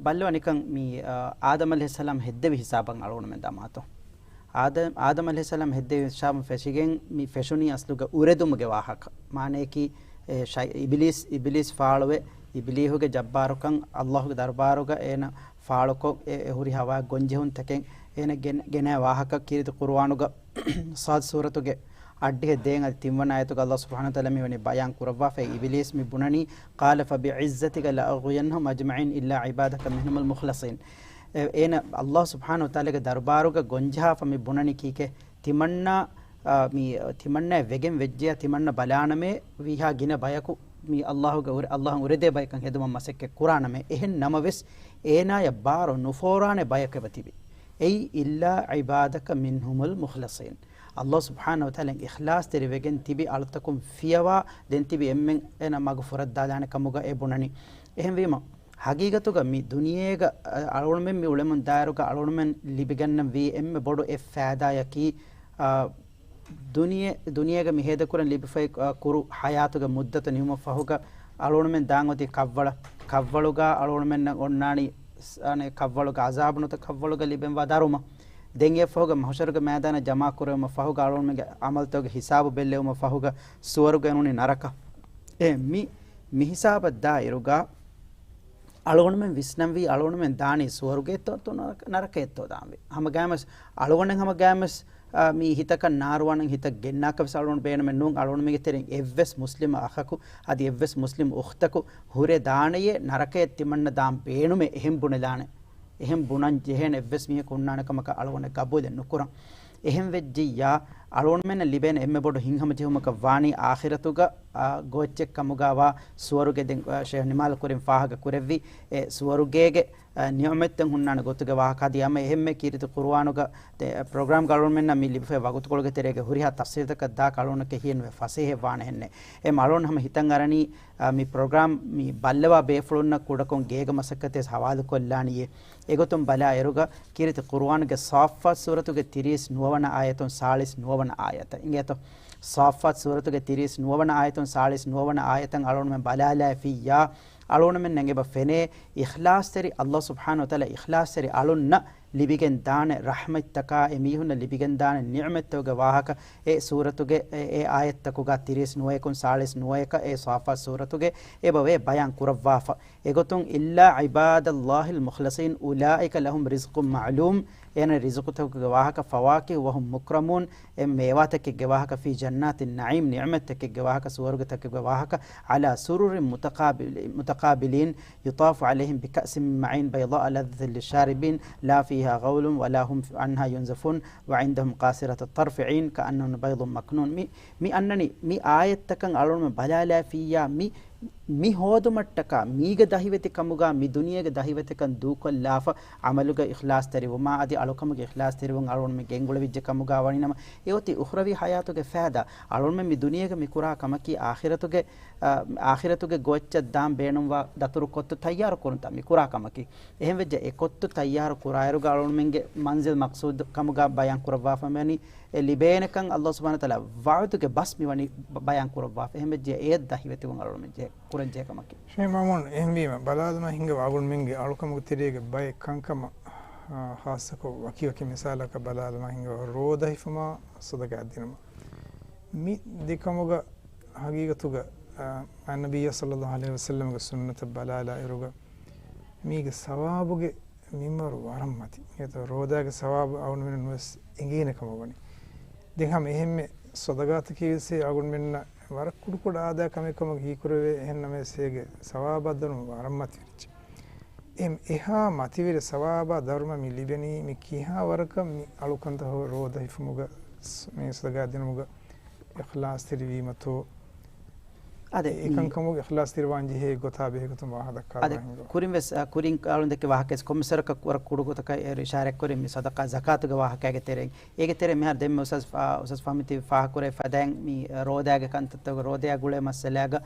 ބައްލަވާ ނިކަން މި، އާ، އާދަމް ޢަލައިހިއްސަލާމް ހެއްދެވި ހިސާބަށް އަޅުގަނޑުމެން ދާމާތޯ. އާދަ-، އާދަމް ޢަލައިހިއްސަލާމް ހެއްދެވި ހިސާބުން ފެށިގެން މި ފެށުނީ އަސްލުގަ އުރެދުމުގެ ވާހަކަ. މާނަޔަކީ، އެ، ޝައި-، އިބިލީސް، އިބިލީސް ފާޅުވެ، އިބިލީހުގެ ޖައްބާރުކަން ﷲގެ ދަރުބާރުގަ އޭނަ ފާޅުކޮށް، އެ، އެ ހުރި ހަވާ ގޮންޖެހުންތަކެއް އޭނަ ގެން-، ގެނައި ވާހަކަ ކީރިތި ޤުރުއާނުގަ ޞާދު ސޫރަތުގެ އަށްޑިހަ ދޭން އަދި ތިންވަނަ އާޔަތުގަ ﷲ ސުބްޙާނަހޫ ވަތަޢާލާ މިވަނީ ބަޔާން ކުރައްވާފައި، އިބިލީސް މި ބުނަނީ، قَالَ فَبِعِزَّتِكَ لَأُغْوِيَنَّهُمْ أَجْمَعِينَ إِلَّا عِبَادَكَ مِنْهُمُ الْمُخْلَصِينَ. އެ-، އޭނަ ﷲ ސުބްޙާނަހޫ ވަތަޢާލާގެ ދަރުބާރުގަ ގޮންޖަހާފަ މި ބުނަނީ ކީކޭ؟ ތިމަންނާ، އާ، މި ތިމަންނާ ވެގެން ވެއްޖެޔާ ތިމަންނަ ބަލާނަމޭ ވީހާ ގިނަ ބަޔަކު މި ﷲގެ އުރެ-، ﷲއަށް އުރެދޭ ބަޔަކަށް ހެދުމަށް މަސައްކަތް ކުރާނަމޭ. އެހެން ނަމަވެސް، އޭނާޔަށް ބާރު ނުފޯރާނެ ބަޔަކު އެބަ ތިބި. އެއީ، إِلَّا عِبَادَكَ مِنْهُمُ الْمُخْلَصِينَ. ﷲ ސުބްޙާނަހޫ ވަތަޢާލާ އިޚްލާޞްތެރިވެގެން ތިބި އަޅުތަކުން ފިޔަވާ، ދެން ތިބި އެންމެން އޭނަ މަގު ފުރައްދާލާނެ ކަމުގަ އެ ބުނަނީ. އެހެންވީމަ، ހަގީގަތުގަ މި ދުނިޔޭގަ، އަ، އަޅުގަނޑުމެން މި އުޅެމުން ދާއިރުގަ އަޅުގަނޑުމެން ލިބިގަންނަން ވީ އެންމެ ބޮޑު އެއް ފައިދާޔަކީ، އަ، ދުނިޔެ-، ދުނިޔޭގަ މި ހޭދަކުރަން ލިބިފައި، އަ، ކުރު ޙަޔާތުގެ މުއްދަތު ނިމުމަށް ފަހުގަ އަޅުގަނޑުމެން ދާން އޮތީ ކަށްވަޅަށް. ކަށްވަޅުގަ އަޅުގަނޑުމެންނަށް އޮންނާނީ ސް-، އަނެއް ކަށްވަޅުގަ ޢަޒާބު ނުވަތަ ކަށްވަޅުގަ ލިބެންވާ ދަރުމަ. ދެން އެއަށް ފަހުގަ މަޙުޝަރުގެ މައިދާނަށް ޖަމާ ކުރެވުމަށް ފަހުގަ އަޅުގަނޑުމެންގެ ޢަމަލުތަކުގެ ހިސާބު ބެއްލެވުމަށް ފަހުގަ ސުވަރުގެ ނޫނީ ނަރަކަ. އެ މި، މި ހިސާބަށް ދާއިރުގަ އަޅުގަނޑުމެން ވިސްނަންވީ އަޅުގަނޑުމެން ދާނީ ސުވަރުގެއެއްތޯ ނަރަ-، ނަރަކައެއްތޯ ދާންވީ. ހަމަގައިމުވެސް އަޅުގަނޑެއް ހަމަގައިމުވެސް، އާ، މި ހިތަކަށް ނާރުވާނަން ހިތަށް ގެންނާކަށް ވެސް އަޅުގަނޑު ބޭނުމެއް ނޫން. އަޅުގަނޑުމެންގެ ތެރެއިން އެއްވެސް މުސްލިމް އަޚަކު އަދި އެއްވެސް މުސްލިމް އުޚްތަކު ހުރެ ދާނެޔޭ ނަރަކަޔަށް ތިމަންނަ ދާން ބޭނުމޭ އެހެން ބުނެލާނެ. އެހެން ބުނަން ޖެހޭނެ އެއްވެސް މީހަކު ހުންނާނެ ކަމަކަށް އަޅުގަނޑެއް ގަބޫލެއް ނުކުރަން. އެހެން ވެއްޖިއްޔާ، އަޅުގަނޑުމެންނަށް ލިބޭނެ އެންމެ ބޮޑު ހިތްހަމަޖެހުމަކަށް ވާނީ އާޚިރަތުގަ، އާ، ގޯއްޗެއް ކަމުގަ ވާ ސުވަރުގެ. ދެން، އާ، ޝޭހް ނިމާލް ކުރިން ފާހަގަ ކުރެއްވި އެ ސުވަރުގޭގެ، އާ، ނިޢުމަތްތައް ހުންނާނެ ގޮތުގެ ވާހަކަ. އަދި އަމަ އެހެންމެ ކީރިތި ޤުރުއާނުގަ ތެ-، ޕްރޮގްރާމްގަ އަޅުގަނޑުމެންނަށް މި ލިބިފައި ވަގުތުކޮޅުގެ ތެރޭގަ ހުރިހާ ތަފްސީލްތަކަށް ދާކަށް އަޅުގަނޑަކަށް ހިޔެއްނުވޭ ފަސޭހައެއް ވާނެ ހެންނެއް. އެ އަޅުގަނޑު ހަމަ ހިތަށް އަރަނީ، އާ، މި ޕްރޮގްރާމް މި ބައްލަވާ ބޭފުޅުންނަށް ކުޑަކޮށް ގޭގެ މަސައްކަތެއް ހަވާލުކޮށްލާނީއޭ. އެގޮތުން ބަލާ އިރުގަ ކީރިތި ޤުރުއާނުގެ ޞާއްފާތް ސޫރަތުގެ ތިރީސް ނުވަވަނަ އާޔަތުން ސާޅީސް ނުވަވަނަ އާޔަތަށް އިނގޭތޯ. ޞާއްފާތް ސޫރަތުގެ ތިރީސް ނުވަވަނަ އާޔަތުން ސާޅީސް ނުވަވަނަ އާޔަތަށް އަޅުގަނޑުމެން ބަލާލާފިއްޔާ، އަޅުގަނޑުމެންނަށް އެބަ ފެނޭ އިޚްލާޞްތެރި، ﷲ ސުބްޙާނަހޫ ވަތަޢާލާ އިޚްލާޞްތެރި އަޅުންނަށް ލިބިގެން ދާނެ ރަޙްމަތްތަކާ، އެ މީހުންނަށް ލިބިގެން ދާނެ ނިޢުމަތްތަކުގެ ވާހަކަ އެ ސޫރަތުގެ އެ، އެ އާޔަތްތަކުގަ ތިރީސް ނުވަޔަކުން ސާޅީސް ނުވަޔަކަށް އެ ޞާއްފާތް ސޫރަތުގެ އެބަވޭ ބަޔާން ކުރައްވާފަ. އެގޮތުން إلا عباد الله المخلصين أولئك لهم رزق معلوم، އޭނަ ރިޒުޤުތަކުގެ ވާހަކަ فواكه وهم مكرمون، އެ މޭވާތަކެއްގެ ވާހަކަ في جنات النعيم، ނިޢުމަތްތަކެއްގެ ވާހަކަ، ސުވަރުގެތަކެއްގެ ވާހަކަ على سرر متقابل-، متقابلين، يطاف عليهم بكأس من معين بيضاء لذة للشاربين لا فيها غول ولا هم عنها ينزفون وعندهم قاصرات الطرف عين كأنهن بيض مكنون. މި، މި އަންނަނީ، މި އާޔަތްތަކަށް އަޅުގަނޑުމެން ބަލާލާފިއްޔާ، މި، މި ހޯދުމަށްޓަކާ، މީގެ ދަހިވެތިކަމުގަ މި ދުނިޔޭގެ ދަހިވެތިކަން ދޫކޮށްލާފަ، ޢަމަލުގަ އިޚްލާޞްތެރިވުމާ އަދި އަޅުކަމުގެ އިޚްލާޞްތެރިވުން އަޅުގަނޑުމެން ގެންގުޅެވިއްޖެ ކަމުގަ ވަނީ ނަމަ، އެއޮތީ އުޚްރަވީ ޙަޔާތުގެ ފައިދާ. އަޅުގަނޑުމެން މި ދުނިޔޭގަ މި ކުރާ ކަމަކީ އާޚިރަތުގެ، އާ، އާޚިރަތުގެ ގޯއްޗަށް ދާން ބޭނުންވާ ދަތުރު ކޮއްތު ތައްޔާރު ކުރުންތާ މި ކުރާ ކަމަކީ. އެހެންވެއްޖެ އެ ކޮއްތު ތައްޔާރު ކުރާއިރުގަ އަޅުގަނޑުމެންގެ މަންޒިލް މަޤްޞޫދު ކަމުގަ ބަޔާން ކުރައްވާފަ މިވަނީ އެ ލިބޭނެކަން ﷲ ސުބްޙާނަހޫ ވަތަޢާލާ ވަޢުދުގެ ބަސް މިވަނީ ބަ-، ބަޔާން ކުރައްވާފަ. އެހެންވެއްޖެ އެއަށް ދަހިވެތިވުން އަޅުގަނޑުމެން ޖެހޭ، ކުރަން ޖެހޭ ކަމަކީ. ޝޭޚް މައުމޫން، އެހެންވީމަ ބަލާލަމާ ހިނގަވާ އަޅުގަނޑުމެންގެ އަޅުކަމުގެ ތެރޭގެ ބައެއް ކަންކަމަށް، އާ، ޚާއްޞަކޮށް ވަކިވަކި މިސާލަކަށް ބަލާލަމާ ހިނގަވާ ރޯދަ ހިފުމާ ޞަދަޤާތް ދިނުމާ. މި ދެކަމުގަ ހަގީގަތުގަ، އާ، އައްނަބިއްޔާ ޞައްލައްލާހު ޢަލައިހި ވަސައްލަމްގެ ސުންނަތަށް ބަލާލާ އިރުގަ މީގެ ސަވާބުގެ މިންވަރު ވަރަށް މަތި. އެތަ ރޯދާގެ ސަވާބު އަޅުގަނޑުމެންނަށް ނުވެސް އެނގޭނެ ކަމަށް ވަނީ. ދެން ހަމަ އެހެންމެ ޞަދަޤާތަކީ ވެސް އެ އަޅުގަނޑުމެންނަށް ވަރަށް ކުޑަކުޑަ އާދަ ކަމެއް ކަމަށް ހީކުރެވޭ. އެހެން ނަމަވެސް އޭގެ ސަވާބާ ދަރުމަ ވަރަށް މަތިވެރިއްޖެ. އެހެން އެހާ މަތިވެރި ސަވާބާ ދަރުމަ މި ލިބެނީ މި ކިހާ ވަރަކަށް މި އަޅުކަންތައް ރޯދަ ހިފުމުގަ ސް-، މި ޞަދަޤާތް ދިނުމުގަ އިޚްލާޞްތެރިވީމަތޯ؟ އަދެ އެ މި ކަންކަމުގެ އިޚްލާޞްތެރިވާން ޖެހޭ ގޮތާ ބެހޭގޮތުން ވާހަކަ ދައްކާލަމާ އަދެ ހިނގާ. ކުރިން ވެސް، އަ، ކުރިން އަޅުން ދެއްކި ވާހަކަ ވެސް ކޮންމެސްވަރަކަށް ވަރަށް ކުޑަ ގޮތަކަށް އެ އިޝާރާތް ކުރިން މި ޞަދަޤާ ޒަކާތުގެ ވާހަކައިގެ ތެރެއިން. އޭގެ ތެރެއިން މިހާރު ދެންމެ އުސްތާޛް ފާ-، އުސްތާޛް ފަހުމީ ތި ފާހަގަކުރެއްވި ފަދައިން މި ރޯދާގެ ކަންތައްތަކުގެ ރޯދަޔާ ގުޅޭ މައްސަލާގަ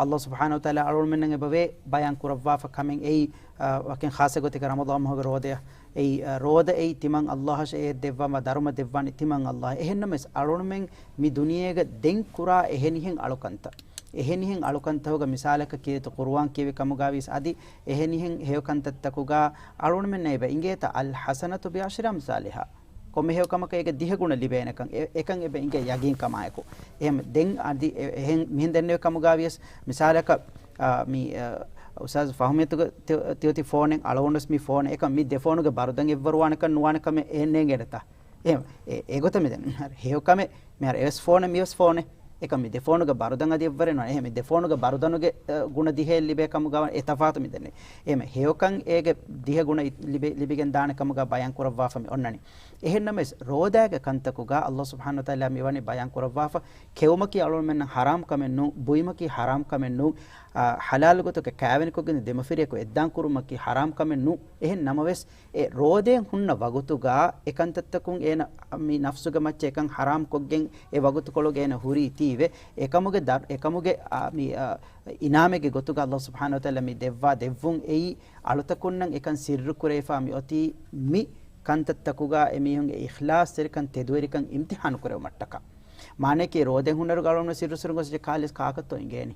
ﷲ ސުބްޙާނަހޫ ވަތަޢާލާ އަޅުގަނޑުމެންނަށް އެބަވޭ ބަޔާން ކުރައްވާފަ ކަމެއް އެއީ، އަ، ވަކިން ޚާއްޞަ ގޮތެއްގަ ރަމަޟާން މަހުގެ ރޯދަޔަށް އެއީ، އަ، ރޯދަ އެއީ ތިމަން ﷲ އަށް އެ ދެއްވާ ދަރުމަ ދެއްވާނީ ތިމަން ﷲ. އެހެންނަމަވެސް އަޅުގަނޑުމެން މި ދުނިޔޭގަ ދެން ކުރާ އެހެނިހެން އަޅުކަންތައް، އެހެނިހެން އަޅުކަންތަކުގަ މިސާލަކަށް ކީރިތި ޤުރުއާން ކިޔެވި ކަމުގަ ވިޔަސް އަދި އެހެނިހެން ހެޔޮ ކަންތައްތަކުގަ އަޅުގަނޑުމެންނަށް އެބަ އިނގޭތަ އަލްޙަސަނަތު ބިޢަޝްރި އަމްސާލިހާ. ކޮންމެ ހެޔޮ ކަމަކަށް އޭގެ ދިހަ ގުނަ ލިބޭނެކަން އެ-، އެކަން އެބަ އިނގޭ ޔަގީން ކަމާއެކު. އެހެން ދެން އަދި އެ-، އެހެން މިހެން ދެންނެވި ކަމުގަ ވިޔަސް މިސާލަކަށް، އާ، މި، އާ، އުސްތާޛް ފަހުމީތުގެ ތި-، ތިއޮތީ ފޯނެއް އަޅުގަނޑުވެސް މި ފޯނެއް އެކަން މި ދެ ފޯނުގެ ބަރުދަން އެއްވަރު ވާނެކަން ނުވާނެ ކަމެއް އެ ނޭނގޭނެތާ؟ އެ-، އެ-، އެގޮތަށް މި ދެން ހެޔޮކަމެއް މިހާރު އެވެސް ފޯނެއް މިވެސް ފޯނެއް އެކަން މި ދެ ފޯނުގެ ބަރުދަން އަދި އެއްވަރެއް ނުވާނެ. އެހެން މި ދެ ފޯނުގެ ބަރުދަނުގެ، އަ، ގުނަ ދިހައެއް ލިބޭ ކަމުގަ ވަން އެ ތަފާތު މި ދެންނެވި. އެހެން ހެޔޮކަން އޭގެ ދިހަ ގުނަ އި-، ލިބި-، ލިބިގެން ދާނެ ކަމުގަ ބަޔާން ކުރައްވާފަ މި އޮންނަނީ. އެހެންނަމަވެސް ރޯދާގެ ކަންތަކުގަ ﷲ ސުބްޙާނަހޫ ވަތަޢާލާ މިވަނީ ބަޔާން ކުރައްވާފަ، ކެއުމަކީ އަޅުގަނޑުމެންނަށް ޙަރާމް ކަމެއް ނޫން، ބުއިމަކީ ޙަރާމް ކަމެއް ނޫން، އާ، ޙަލާލު ގޮތުގަ ކާވެނިކޮށްގެން ދެމަފިރިޔަކު އެއްދާން ކުރުމަކީ ޙަރާމް ކަމެއް ނޫން. އެހެން ނަމަވެސް، އެ ރޯދައިން ހުންނަ ވަގުތުގަ އެކަންތައްތަކުން އޭނަ މި ނަފްސުގެ މައްޗަށް އެކަން ޙަރާމް ކޮށްގެން އެ ވަގުތުކޮޅުގަ އޭނަ ހުރީތީވެ، އެކަމުގެ ދަރު-، އެކަމުގެ، އާ، މި، އާ، އިނާމެއްގެ ގޮތުގަ ﷲ ސުބްޙާނަހޫ ވަތަޢާލާ މި ދެއްވާ ދެއްވުން އެއީ އަޅުތަކުންނަށް އެކަން ސިއްރު ކުރެވިފާ މި އޮތީ މި ކަންތައްތަކުގަ އެމީހުންގެ އިޚްލާޞްތެރިކަން ތެދުވެރިކަން އިމްތިޙާނު ކުރެވުމަށްޓަކާ. މާނައަކީ ރޯދައިން ހުންނައިރުގަ އަޅުގަނޑު ސިއްރު ސިއްރުން ގޮސް ކާލިސް ކާކަށްތޯ އިނގޭނީ؟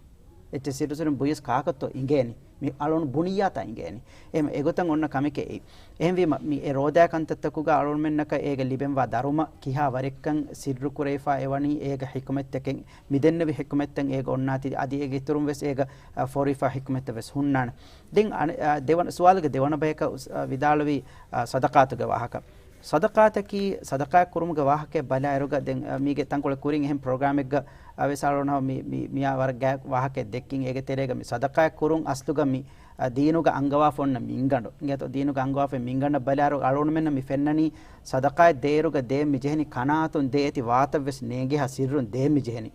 އެއްޗެއް ސިއްރު ސިއްރުން ބުއިސް ކާކަށްތޯ އިނގޭނީ؟ މި އަޅުން ބުނިއްޔާތާ އިނގޭނީ. އެހެން އެގޮތަށް އޮންނަ ކަމެކޭ އެއީ. އެހެންވީމަ، މި އެ ރޯދާ ކަންތައްތަކުގަ އަޅުންމެންނަކަށް އޭގެ ލިބެންވާ ދަރުމަ ކިހާ ވަރެއްކަން ސިއްރު ކުރެވިފާ އެވަނީ އޭގެ ޙިކުމަތްތަކެއް، މި ދެންނެވި ޙިކުމަތްތައް އޭގަ އޮންނާތީ، އަދި އޭގެ އިތުރުން ވެސް އޭގަ، އަ، ފޯރިފާ ޙިކުމަތްތައް ވެސް ހުންނާނެ. ދެން އަނެ-، އަ، ދެވަނަ ސުވާލުގެ ދެވަނަ ބަޔަކަށް އުސް-، އަ، ވިދާޅުވީ، އަ، ޞަދަޤާތުގެ ވާހަކަ. ޞަދަޤާތަކީ، ޞަދަޤާތް ކުރުމުގެ ވާހަކައެއް ބަލާއިރުގަ، ދެން، އަ، މީގެ ތަންކޮޅެއް ކުރިން އެހެން ޕްރޮގްރާމެއްގަ، އަ، ވެސް އަޅުގަނޑު މި، މި، މިއާ ވަރަށް ގާތް ވާހަކައެއް ދެއްކިން. އޭގެ ތެރޭގަ މި ޞަދަޤާތް ކުރުން އަސްލުގަ މި، އަ، ދީނުގަ އަންގަވާފަ އޮންނަ މިންގަނޑު. އިނގޭތޯ، ދީނުގަ އަންގަވާފަ މިންގަނޑަށް ބަލާއިރު އަޅުގަނޑުމެންނަށް މި ފެންނަނީ ޞަދަޤާތް ދޭއިރުގަ ދޭން މި ޖެހެނީ ކަނާތުން ދޭ އެތި ވާތަށް ވެސް ނޭނގިހާ ސިއްރުން ދޭން މި ޖެހެނީ.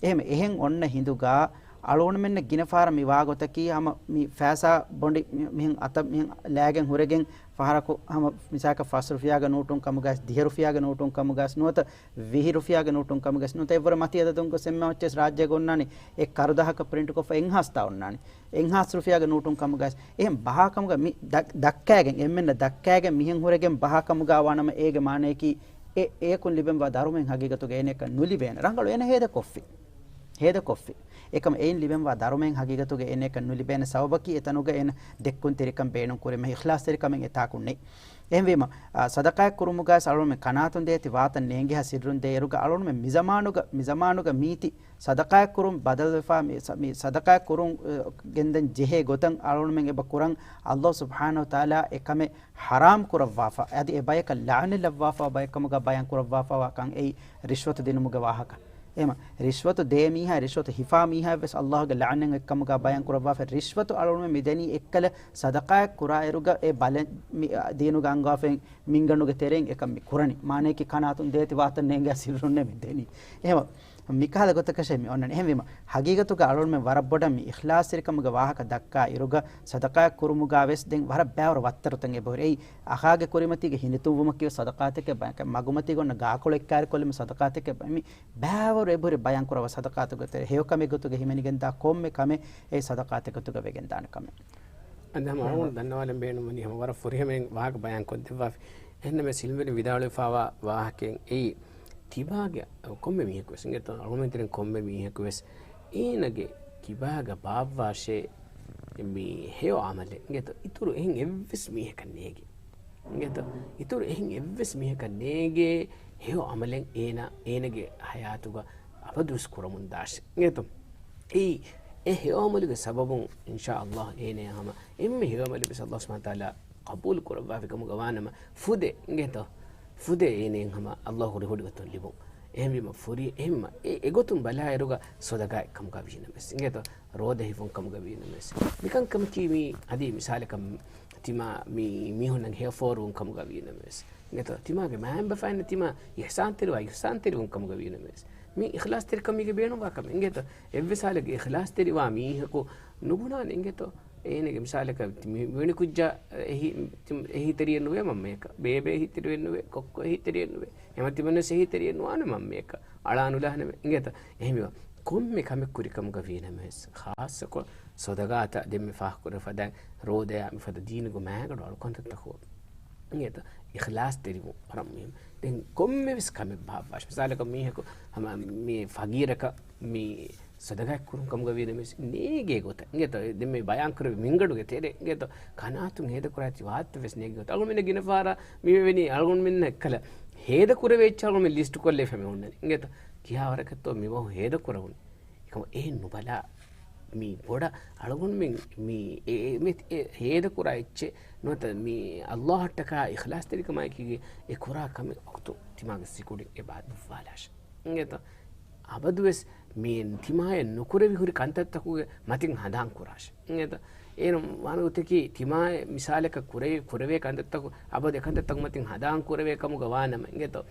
އެހެން، އެހެން އޮންނަ ހިނދުގަ އަޅުގަނޑުމެންނަށް ގިނަ ފަހަރަށް މި ވާގޮތަކީ ހަމަ މި ފައިސާ ބޮނޑި މި-، މިހެން އަތަށް މިހެން ލާގެން ހުރެގެން ފަހަރަކު ހަމަ މިސާލަކަށް ފަސް ރުފިޔާގެ ނޯޓުން ކަމުގަސް، ދިހަ ރުފިޔާގެ ނޯޓުން ކަމުގަސް ނުވަތަ ވިހި ރުފިޔާގެ ނޯޓުން ކަމުގަސް ނުވަތަ އެއްވަރު މަތީ އަދަދުން ގޮސް އެންމެ މައްޗަސް ރާއްޖޭގަ އޮންނާނީ އެއް ކަރުދަހަކަށް ޕްރިންޓް ކޮށްފަ އެއްހާސް ތާ އޮންނާނީ. އެއްހާސް ރުފިޔާގެ ނޯޓުން ކަމުގަސް އެހެން ބަހާ ކަމުގަ މި ދަ-، ދައްކައިގެން، އެންމެންނަށް ދައްކައިގެން މިހެން ހުރެގެން ބަހާ ކަމުގަ ވާނަމަ އޭގެ މާނަޔަކީ އެ، އެޔަކުން ލިބެންވާ ދަރުމައިން ހަގީގަތުގަ އޭނައަކަށް ނުލިބޭނެ. ރަނގަޅު އޭނަ ހޭދަކޮށްފި. ހޭދަކޮށްފި. އެކަމަ އެއިން ލިބެންވާ ދަރުމައިން ހަގީގަތުގަ އޭނައަކަށް ނުލިބޭނެ ސަބަބަކީ އެތަނުގަ އޭނަ ދެއްކުންތެރިކަން ބޭނުން ކުރީމަ އިޚްލާޞްތެރިކަމެއް އެތާކު ނެތް. އެހެންވީމަ، އާ، ޞަދަޤާތް ކުރުމުގަ އަޅުގަނޑުމެން ކަނާތުން ދޭތި ވާތަން ނޭނގިހާ ސިއްރުން ދޭއިރުގަ އަޅުގަނޑުމެން މިޒަމާނުގަ، މިޒަމާނުގަ މީތި ޞަދަޤާތް ކުރުން ބަދަލުވެފާ، މި ޞަ-، މި ޞަދަޤާތް ކުރުން، އަ، ގެންދަން ޖެހޭ ގޮތަށް އަޅުގަނޑުމެން އެބަ ކުރަން، ﷲ ސުބްޙާނަހޫ ވަތަޢާލާ އެ ކަމެއް ޙަރާމް ކުރައްވާފަ، އަދި އެ ބަޔަކަށް ލަޢުނަތް ލައްވާފަ ބަޔަކަށް ކަމުގަ ބަޔާން ކުރައްވާފަވާ ކަން އެއީ ރިޝްވަތު ދިނުމުގެ ވާހަކަ. އެހެންވީމަ، ރިޝްވަތު ދޭ މީހާ، ރިޝްވަތު ހިފާ މީހާ ވެސް ﷲގެ ލަޢުނަތް އެއްކަމުގަ ބަޔާން ކުރައްވާފަ، ރިޝްވަތު އަޅުގަނޑުމެން މި ދެނީ އެއްކަލަ ޞަދަޤާތް ކުރާއިރުގަ އެ ބަލަން މި، އަ، ދީނުގަ އަންގާފައި މިންގަނޑުގެ ތެރެއިން އެކަން މި ކުރަނީ. މާނަޔަކީ ކަނާތުން ދޭތި ވާތަން ނޭނގޭ ސިއްރުންނޭ މި ދެނީ. އެހެންވީމަ، މިކަހަލަ ގޮތަކަށޭ މި އޮންނަނީ. އެހެންވީމަ، ހަގީގަތުގަ އަޅުގަނޑުމެން ވަރަށް ބޮޑަށް މި އިޚްލާޞްތެރިކަމުގެ ވާހަކަ ދައްކާ އިރުގަ، ޞަދަޤާތް ކުރުމުގަ ވެސް ދެން ވަރަށް ބައިވަރު ވައްތަރުތައް އެބަހުރި. އެއީ، އަޚާގެ ކުރިމަތީގަ ހިނިތުންވުމަކީ ވެސް ޞަދަޤާތެކޭ ބަޔަކަށް، މަގުމަތީގަ އޮންނަ ގާކޮޅު އެއްކާރިކޮށްލުމު ޞަދަޤާތެކޭ ބަ-، މި ބައިވަރު އެބަހުރި ބަޔާން ކުރައްވާ ޞަދަޤާތުގެ ތެރޭ ހެޔޮކަމެއް ގޮތުގަ ހިމެނިގެންދާ ކޮންމެ ކަމެއް އެ ޞަދަޤާތެއް ގޮތުގަ ވެގެންދާނެ ކަމެއް. އަދި ހަމަ އަޅުގަނޑު ދަންނަވާލަން ބޭނުންވަނީ ހަމަ ވަރަށް ފުރިހަމައިން ވާހަކަ ބަޔާން ކޮށްދެއްވާފި. އެހެންނަމަވެސް އިލްމުވެރިން ވިދާޅުވެފަވާ ވާހަކައެއް އެއީ، ތިބާގެ ކޮންމެ މީހަކުވެސް އިނގޭތޯ، އަޅުގަނޑުމެން ތެރެއިން ކޮންމެ މީހަކުވެސް އޭނަގެ ކިބާގަ ބާއްވާށޭ މި ހެޔޮ އަމަލެއް އިނގޭތޯ، އިތުރު އެހެން އެއްވެސް މީހަކަށް ނޭގޭ. އިނގޭތޯ، އިތުރު އެހެން އެއްވެސް މީހަކަށް ނޭގޭ ހެޔޮ އަމަލެއް އޭނަ އޭނަގެ ހަޔާތުގަ އަބަދުވެސް ކުރަމުން ދާށޭ. އިނގޭތޯ، އެއީ އެ ހެޔޮ އަމަލުގެ ސަބަބުން އިންޝާﷲ އޭނަޔާ ހަމަ އެންމެ ހެޔޮ އަމަލެއް ވެސް ﷲ ސުބްޙާނަހޫ ވަތަޢާލާ ޤަބޫލު ކުރައްވާފި ކަމުގަ ވާނަމަ، ފުދޭ، އިނގޭތޯ؟ ފުދޭ އޭނައަށް ހަމަ ﷲ ހުރި ހުރި ގޮތުން ލިބުން. އެހެންވީމަ ފުރި، އެހެންވީމަ އެ، އެގޮތުން ބަލާއިރުގަ ޞަދަޤާތް ކަމުގަ ވީނަމަވެސް، އިނގޭތޯ؟ ރޯދަ ހިފުން ކަމުގަ ވީނަމަވެސް. މިކަން ކަމަކީ މީ އަދި މިސާލަކަށް ތިމާ މީ މީހުންނަށް ހެޔޮ ފޯރުވުން ކަމުގަ ވީނަމަވެސް، އިނގޭތޯ؟ ތިމާގެ މައިންބަފައިންނަށް ތިމާ އިޙްސާންތެރިވާ، އިޙްސާންތެރިވުން ކަމުގަ ވީނަމަވެސް. މީ އިޚްލާޞްތެރިކަމީގެ ބޭނުންވާ ކަމެއް، އިނގޭތޯ؟ އެއްވެސް ހާލެއްގެ އިޚްލާޞްތެރިވާ މީހަކު ނުބުނާނެ، އިނގޭތޯ؟ އޭނަގެ މިސާލަކަށް ތި-، މި-، މިވެނި ކުއްޖާ އެހި-، ތި-، އެހީތެރިއެއް ނުވޭ މަންމަޔަކަށް، ބޭބެ އެހީތެރިއެއް ނުވޭ، ކޮއްކޮ އެހީތެރިއެއް ނުވޭ، ހަމަ ތިމަންނަސް އެހީތެރިއެއް ނުވާނެ މަންމަޔަކަށް، އަޅާނުލާނަމޭ، އިނގޭތަ؟ އެހެންވީމަ، ކޮންމެ ކަމެއް ކުރި ކަމުގަ ވީނަމަވެސް، ޚާއްޞަކޮށް ޞަދަޤާތަށް ދެންމެ ފާހަގަކުރެ ފަދައިން، ރޯދަޔާ މިފަދަ ދީނުގެ މާގަނޑު އަޅުކަންތައްތަކު އިނގޭތަ؟ އިޚްލާޞްތެރިވުން ވަރަށް މުހިއްމު. ދެން ކޮންމެވެސް ކަމެއް ބާއްވާށި. މިސާލަކަށް މީހަކު ހަމަ މި ފަގީރަކަށް މި ޞަދަޤާތް ކުރުން ކަމުގަ ވީނަމަވެސް ނޭގޭ ގޮތަށް އިނގޭތޯ؟ ދެން މި ބަޔާން ކުރެވި މިންގަނޑުގެ ތެރޭ އިނގޭތޯ؟ ކަނާތުން ހޭދަކުރާތި ވާތަށް ވެސް ނޭގޭ ގޮތަށް. އަޅުގަނޑުމެންނަށް ގިނަ ފަހަރަށް މި މިވެނީ އަޅުގަނޑުމެންނަށް އެއްކަލަ ހޭދަ ކުރެވޭ އެއްޗެއް އަޅުގަނޑުމެން ލިސްޓު ކޮށްލައިފަ މި ހުންނަނީ އިނގޭތޯ؟ ކިހާ ވަރަކަށްތޯ މި ބަހު ހޭދަ ކުރެވުނީ. އެކަމަ އެހެން ނުބަލާ، މި ބޮޑަށް އަޅުގަނޑުމެން މި އެ، އެ، މި އެ ހޭދަކުރާ އެއްޗެއް ނުވަތަ މި ﷲ އަށްޓަކާ އިޚްލާޞްތެރިކަމާއެކީގެ އެ ކުރާ ކަމެއް ވަގުތު ތިމާގެ ސިކުޑިން އެބަ ދުއްވާލާށޭ. އިނގޭތޯ؟ އަބަދުވެސް މި ތިމާޔަށް ނުކުރެވި ހުރި ކަންތައްތަކުގެ މަތިން ހަނދާން ކުރާށޭ. އިނގޭތޯ؟ އޭރު ވާނެ ގޮތަކީ ތިމާޔަށް މިސާލަކަށް ކުރެވި، ކުރެވޭ ކަންތައްތަކު އަބަދު އެ ކަންތައްތަކު މަތިން ހަނދާން ކުރެވޭ ކަމުގަ ވާނަމަ އިނގޭތޯ؟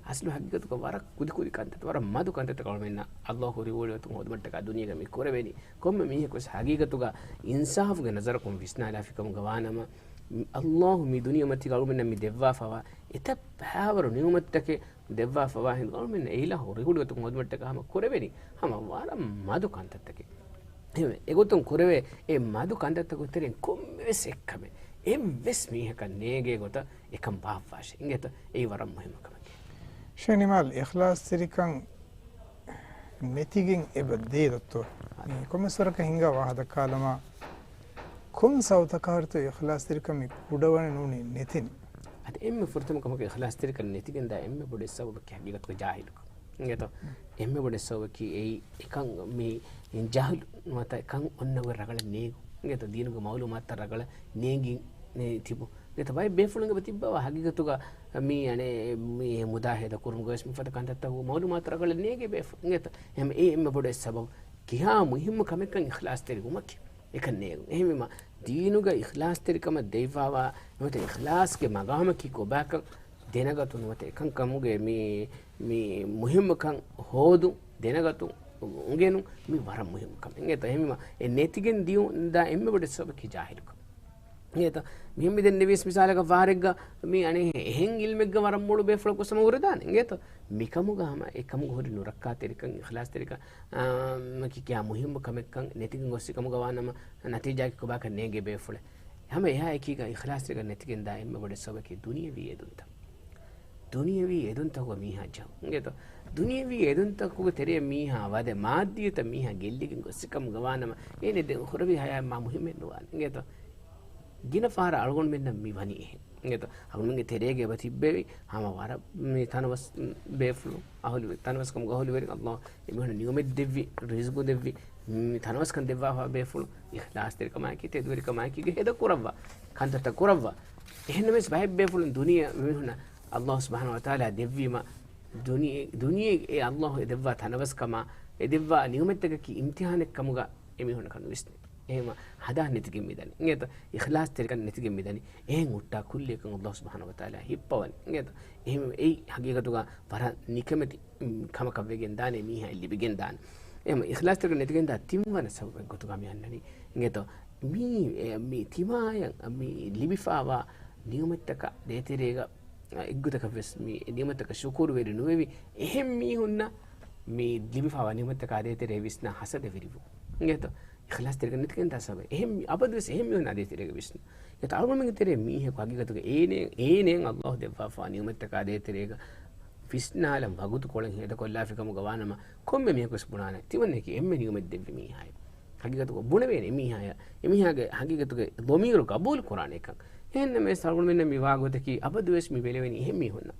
އަސްލު ހަގީގަތުގަ ވަރަށް ކުދިކުދި ކަންތައްތައް، ވަރަށް މަދު ކަންތައްތައް އަޅުމެންނަށް ﷲ ހުރި ހުރި ގޮތުން ހޯދުމަށްޓަކާ ދުނިޔޭގަ މި ކުރެވެނީ. ކޮންމެ މީހަކުވެސް ހަގީގަތުގަ އިންސާފުގެ ނަޒަރަކުން ވިސްނާލާފި ކަމުގަ ވާނަމަ، ﷲ މި ދުނިޔެމަތީގަ އަޅުމެންނަށް މި ދެއްވާފަވާ އެތައް ބައިވަރު ނިޢުމަތްތަކެއް ދެއްވާފަވާ ހިނދު އަޅުމެން އެއިލާހު ހުރި ހުރި ގޮތުން ހޯދުމަށްޓަކާ ހަމަ ކުރެވެނީ ހަމަ ވަރަށް މަދު ކަންތައްތަކެއް. އެހެންވެ، އެގޮތުން ކުރެވޭ އެ މަދު ކަންތައްތަކުގެ ތެރެއިން ކޮންމެވެސް އެއްކަމެއް އެއްވެސް މީހަކަށް ނޭގޭ ގޮތަށް އެކަން ބާއްވާށޭ. އިނގޭތޯ؟ އެއީ ވަރަށް މުހިއްމު ކަމެކޭ. ޝޭޚް ނިމާލް، އިޚްލާޞްތެރިކަން ނެތިގެން އެބަ ދޭ ދޮއްތޯ؟ މި ކޮންމެސް ވަރަކަށް ހިނގާ ވާހަކަ ދައްކާލަމާ، ކޮން ސަބަބުތަކާއިރުތޯ އިޚްލާޞްތެރިކަން މި ކުޑަވަނީ ނޫނީ ނެތިނީ؟ އަދި އެންމެ ފުރަތަމަ ކަމަކަށް އިޚްލާޞްތެރިކަން ނެތިގެންދާ އެންމެ ބޮޑު އެއް ސަބަބަކީ ހަގީގަތުގަ ޖާހިލުކަން. އިނގޭތޯ؟ އެންމެ ބޮޑު އެއް ސަބަބަކީ އެއީ އެކަން މި ޖާހިލު ނުވަތަ އެކަން އޮންނަ ގޮތް ރަގަޅަށް ނޭނގުން. އިނގޭތޯ؟ ދީނުގެ މައުލޫމާތުތައް ރަގަޅަށް ނޭނގި ނެ ތިބު. އެތަ ބައެއް ބޭފުޅުން އެބަ ތިއްބަވާ ހަގީގަތުގަ މީ އަނެއް މީ މުދާ ހޭދަ ކުރުމުގަވެސް މިފަދަ ކަންތައްތަކުގެ މައުލޫމާތު ރަނގަޅަށް ނޭގޭ ބޭފުޅުން. އެތަ އެހެން އެ އެންމެ ބޮޑު އެއް ސަބަބު ކިހާ މުހިއްމު ކަމެއްކަން އިޚްލާޞްތެރި ވުމަކީ އެކަން ނޭނގުން. އެހެންވީމަ، ދީނުގަ އިޚްލާޞްތެރިކަމަށް ދެއްވާވާ ނުވަތަ އިޚްލާޞްގެ މަގާމަކީ ކޮބާކަން ދެނެގަތުން ނުވަތަ އެކަންކަމުގެ މި، މި މުހިއްމުކަން ހޯދުން ދެނެގަތުން އުނގެނުން މި ވަރަށް މުހިއްމު ކަމެއް. އެތަ އެހެންވީމަ، އެ ނެތިގެން ދިޔުން ދާ އެންމެ ބޮޑު ސަބަބަކީ ޖާހިލުކަން. އެތަ މިހެން މިދެން ނެވިޔަސް މިސާލަކަށް ފަހަރެއްގަ މި އަނެއް އެހެން އިލްމެއްގަ ވަރަށް މޮޅު ބޭފުޅަކު ސަމަ ހުރެދާނެ. އެތަ މިކަމުގަ ހަމަ އެކަމުގަ ހުރި ނުރައްކާތެރިކަން، އިޚްލާޞްތެރިކަން، އާ، މަކި ކިޔާ މުހިއްމު ކަމެއްކަން ނެތިގެން ގޮސް ކަމުގަ ވާނަމަ، ނަތީޖާއަކީ ކޮބާކަން ނޭނގޭ ބޭފުޅެއް. ހަމަ އެހާ އެކީގަ އިޚްލާޞްތެރިކަން ނެތިގެން ދާ އެންމެ ބޮޑު ސަބަބަކީ ދުނިޔަވީ އެދުންތައް. ދުނިޔަވީ އެދުންތަކުގަ މީހާ ޖަހުން. އިނގޭތޯ؟ ދުނިޔަވީ އެދުންތަކުގެ ތެރެއަށް މީހާ ވަދެ މާއްދިއްޔަތަށް މީހާ ގެއްލިގެން ގޮސް ކަމުގަ ވާނަމަ، އޭނަ ދެން ހުރެވި ހަޔާތް މާ މުހިއްމެއް ނުވާނެ. އިނގޭތޯ؟ ގިނަ ފަހަރަށް އަޅުގަނޑުމެންނަށް މި ވަނީ އެހެން. އިނގޭތޯ؟ އަޅުގަނޑުމެންގެ ތެރޭގަ އެބަ ތިއްބެވި ހަމަ ވަރަށް މި ތަނަވަސް ބޭފުޅުން، އަހުލު ތަނަވަސްކަމުގެ އަހުލުވެރިން، އައްލާހު އެމީހުންނަށް ނިޢުމަތް ދެއްވި، ރިޒުޤު ދެއްވި، މި ތަނަވަސްކަން ދެއްވާފަ ބޭފުޅުން އިޚްލާޞްތެރިކަމާއެކީ، ތެދުވެރިކަމާއެކީގަ ހޭދަކުރައްވާ ކަންތައްތައް ކުރައްވާ. އެހެންނަމަވެސް ބައެއް ބޭފުޅުން ދުނިޔެ މީހުންނަށް އައްލާހު ސުބްޙާނަހޫ ވަތަޢާލާ ދެއްވީމަ، ދުނިޔެ، ދުނިޔެ އެ އައްލާހު އެ ދެއްވާ ތަނަވަސްކަމާ، އެ ދެއްވާ ނިޢުމަތްތަކަކީ އިމްތިޙާނެއް ކަމުގަ އެމީހުންނަކަށް ނުވިސްނޭ. އެހެންވީމަ ހަދާން ނެތިގެން މިދަނީ. އިނގޭތޯ؟ އިޚްލާޞްތެރިކަން ނެތިގެން މިދަނީ. އެހެން ހުއްޓާ ކުއްލިއަކަށް އައްލާހު ސުބްޙާނަހޫ ވަތަޢާލާ ހިއްޕަވަނީ. އިނގޭތޯ؟ އެހެން އެއީ ހަގީގަތުގަ ވަރަށް ނިކަމެތި، މް، ކަމަކަށް ވެގެން ދާނެ، މީހާ ލިބިގެން ދާނެ. އެހެން އިޚްލާޞްތެރިކަން ނެތިގެން ދާ ތިންވަނަ ސަބަބެއް ގޮތުގަ މި އަންނަނީ. އިނގޭތޯ؟ މީ، އެ، މި ތިމާޔަށް މި ލިބިފާވާ ނިޢުމަތްތަކާ ދޭތެރޭގަ އެއްގޮތަކަށް ވެސް މި ނިޢުމަތަކަށް ޝުކުރުވެރި ނުވެވި އެހެން މީހުންނަށް މި ލިބިފާވާ ނިޢުމަތްތަކާ ދޭތެރޭ ވިސްނާ ހަސަދަވެރިވުން. އިނގޭތޯ؟ އިޚްލާޞްތެރިކަން ނެތިގެން ދާ ސަބަބެއް. އެހެން މި އަބަދުވެސް އެހެން މީހުންނާ ދޭތެރޭގަ ވިސްނުން. އެތަ އަޅުގަނޑުމެންގެ ތެރޭ މީހަކު ހަގީގަތުގަ އޭނެ، އޭނެއަށް އައްލާހު ދެއްވާފާ ނިޢުމަތްތަކާ ދޭތެރޭގަ ވިސްނާލަން ވަގުތުކޮޅެއް ހޭދަކޮށްލާފި ކަމުގަ ވާނަމަ، ކޮންމެ މީހަކުވެސް ބުނާނެ، ތިމަންނައަކީ އެންމެ ނިޢުމަތް ދެއްވި މީހާއޭ. ހަގީގަތުގަ ބުނެވޭނެ އެމީހާޔަށް، އެމީހާގެ ހަގީގަތުގެ ޟަމީރު ގަބޫލު ކުރާނެކަން. އެހެންނަމަވެސް އަޅުގަނޑުމެންނަށް މި ވާގޮތަކީ އަބަދުވެސް މި ބެލެވެނީ އެހެން މީހުންނަށް.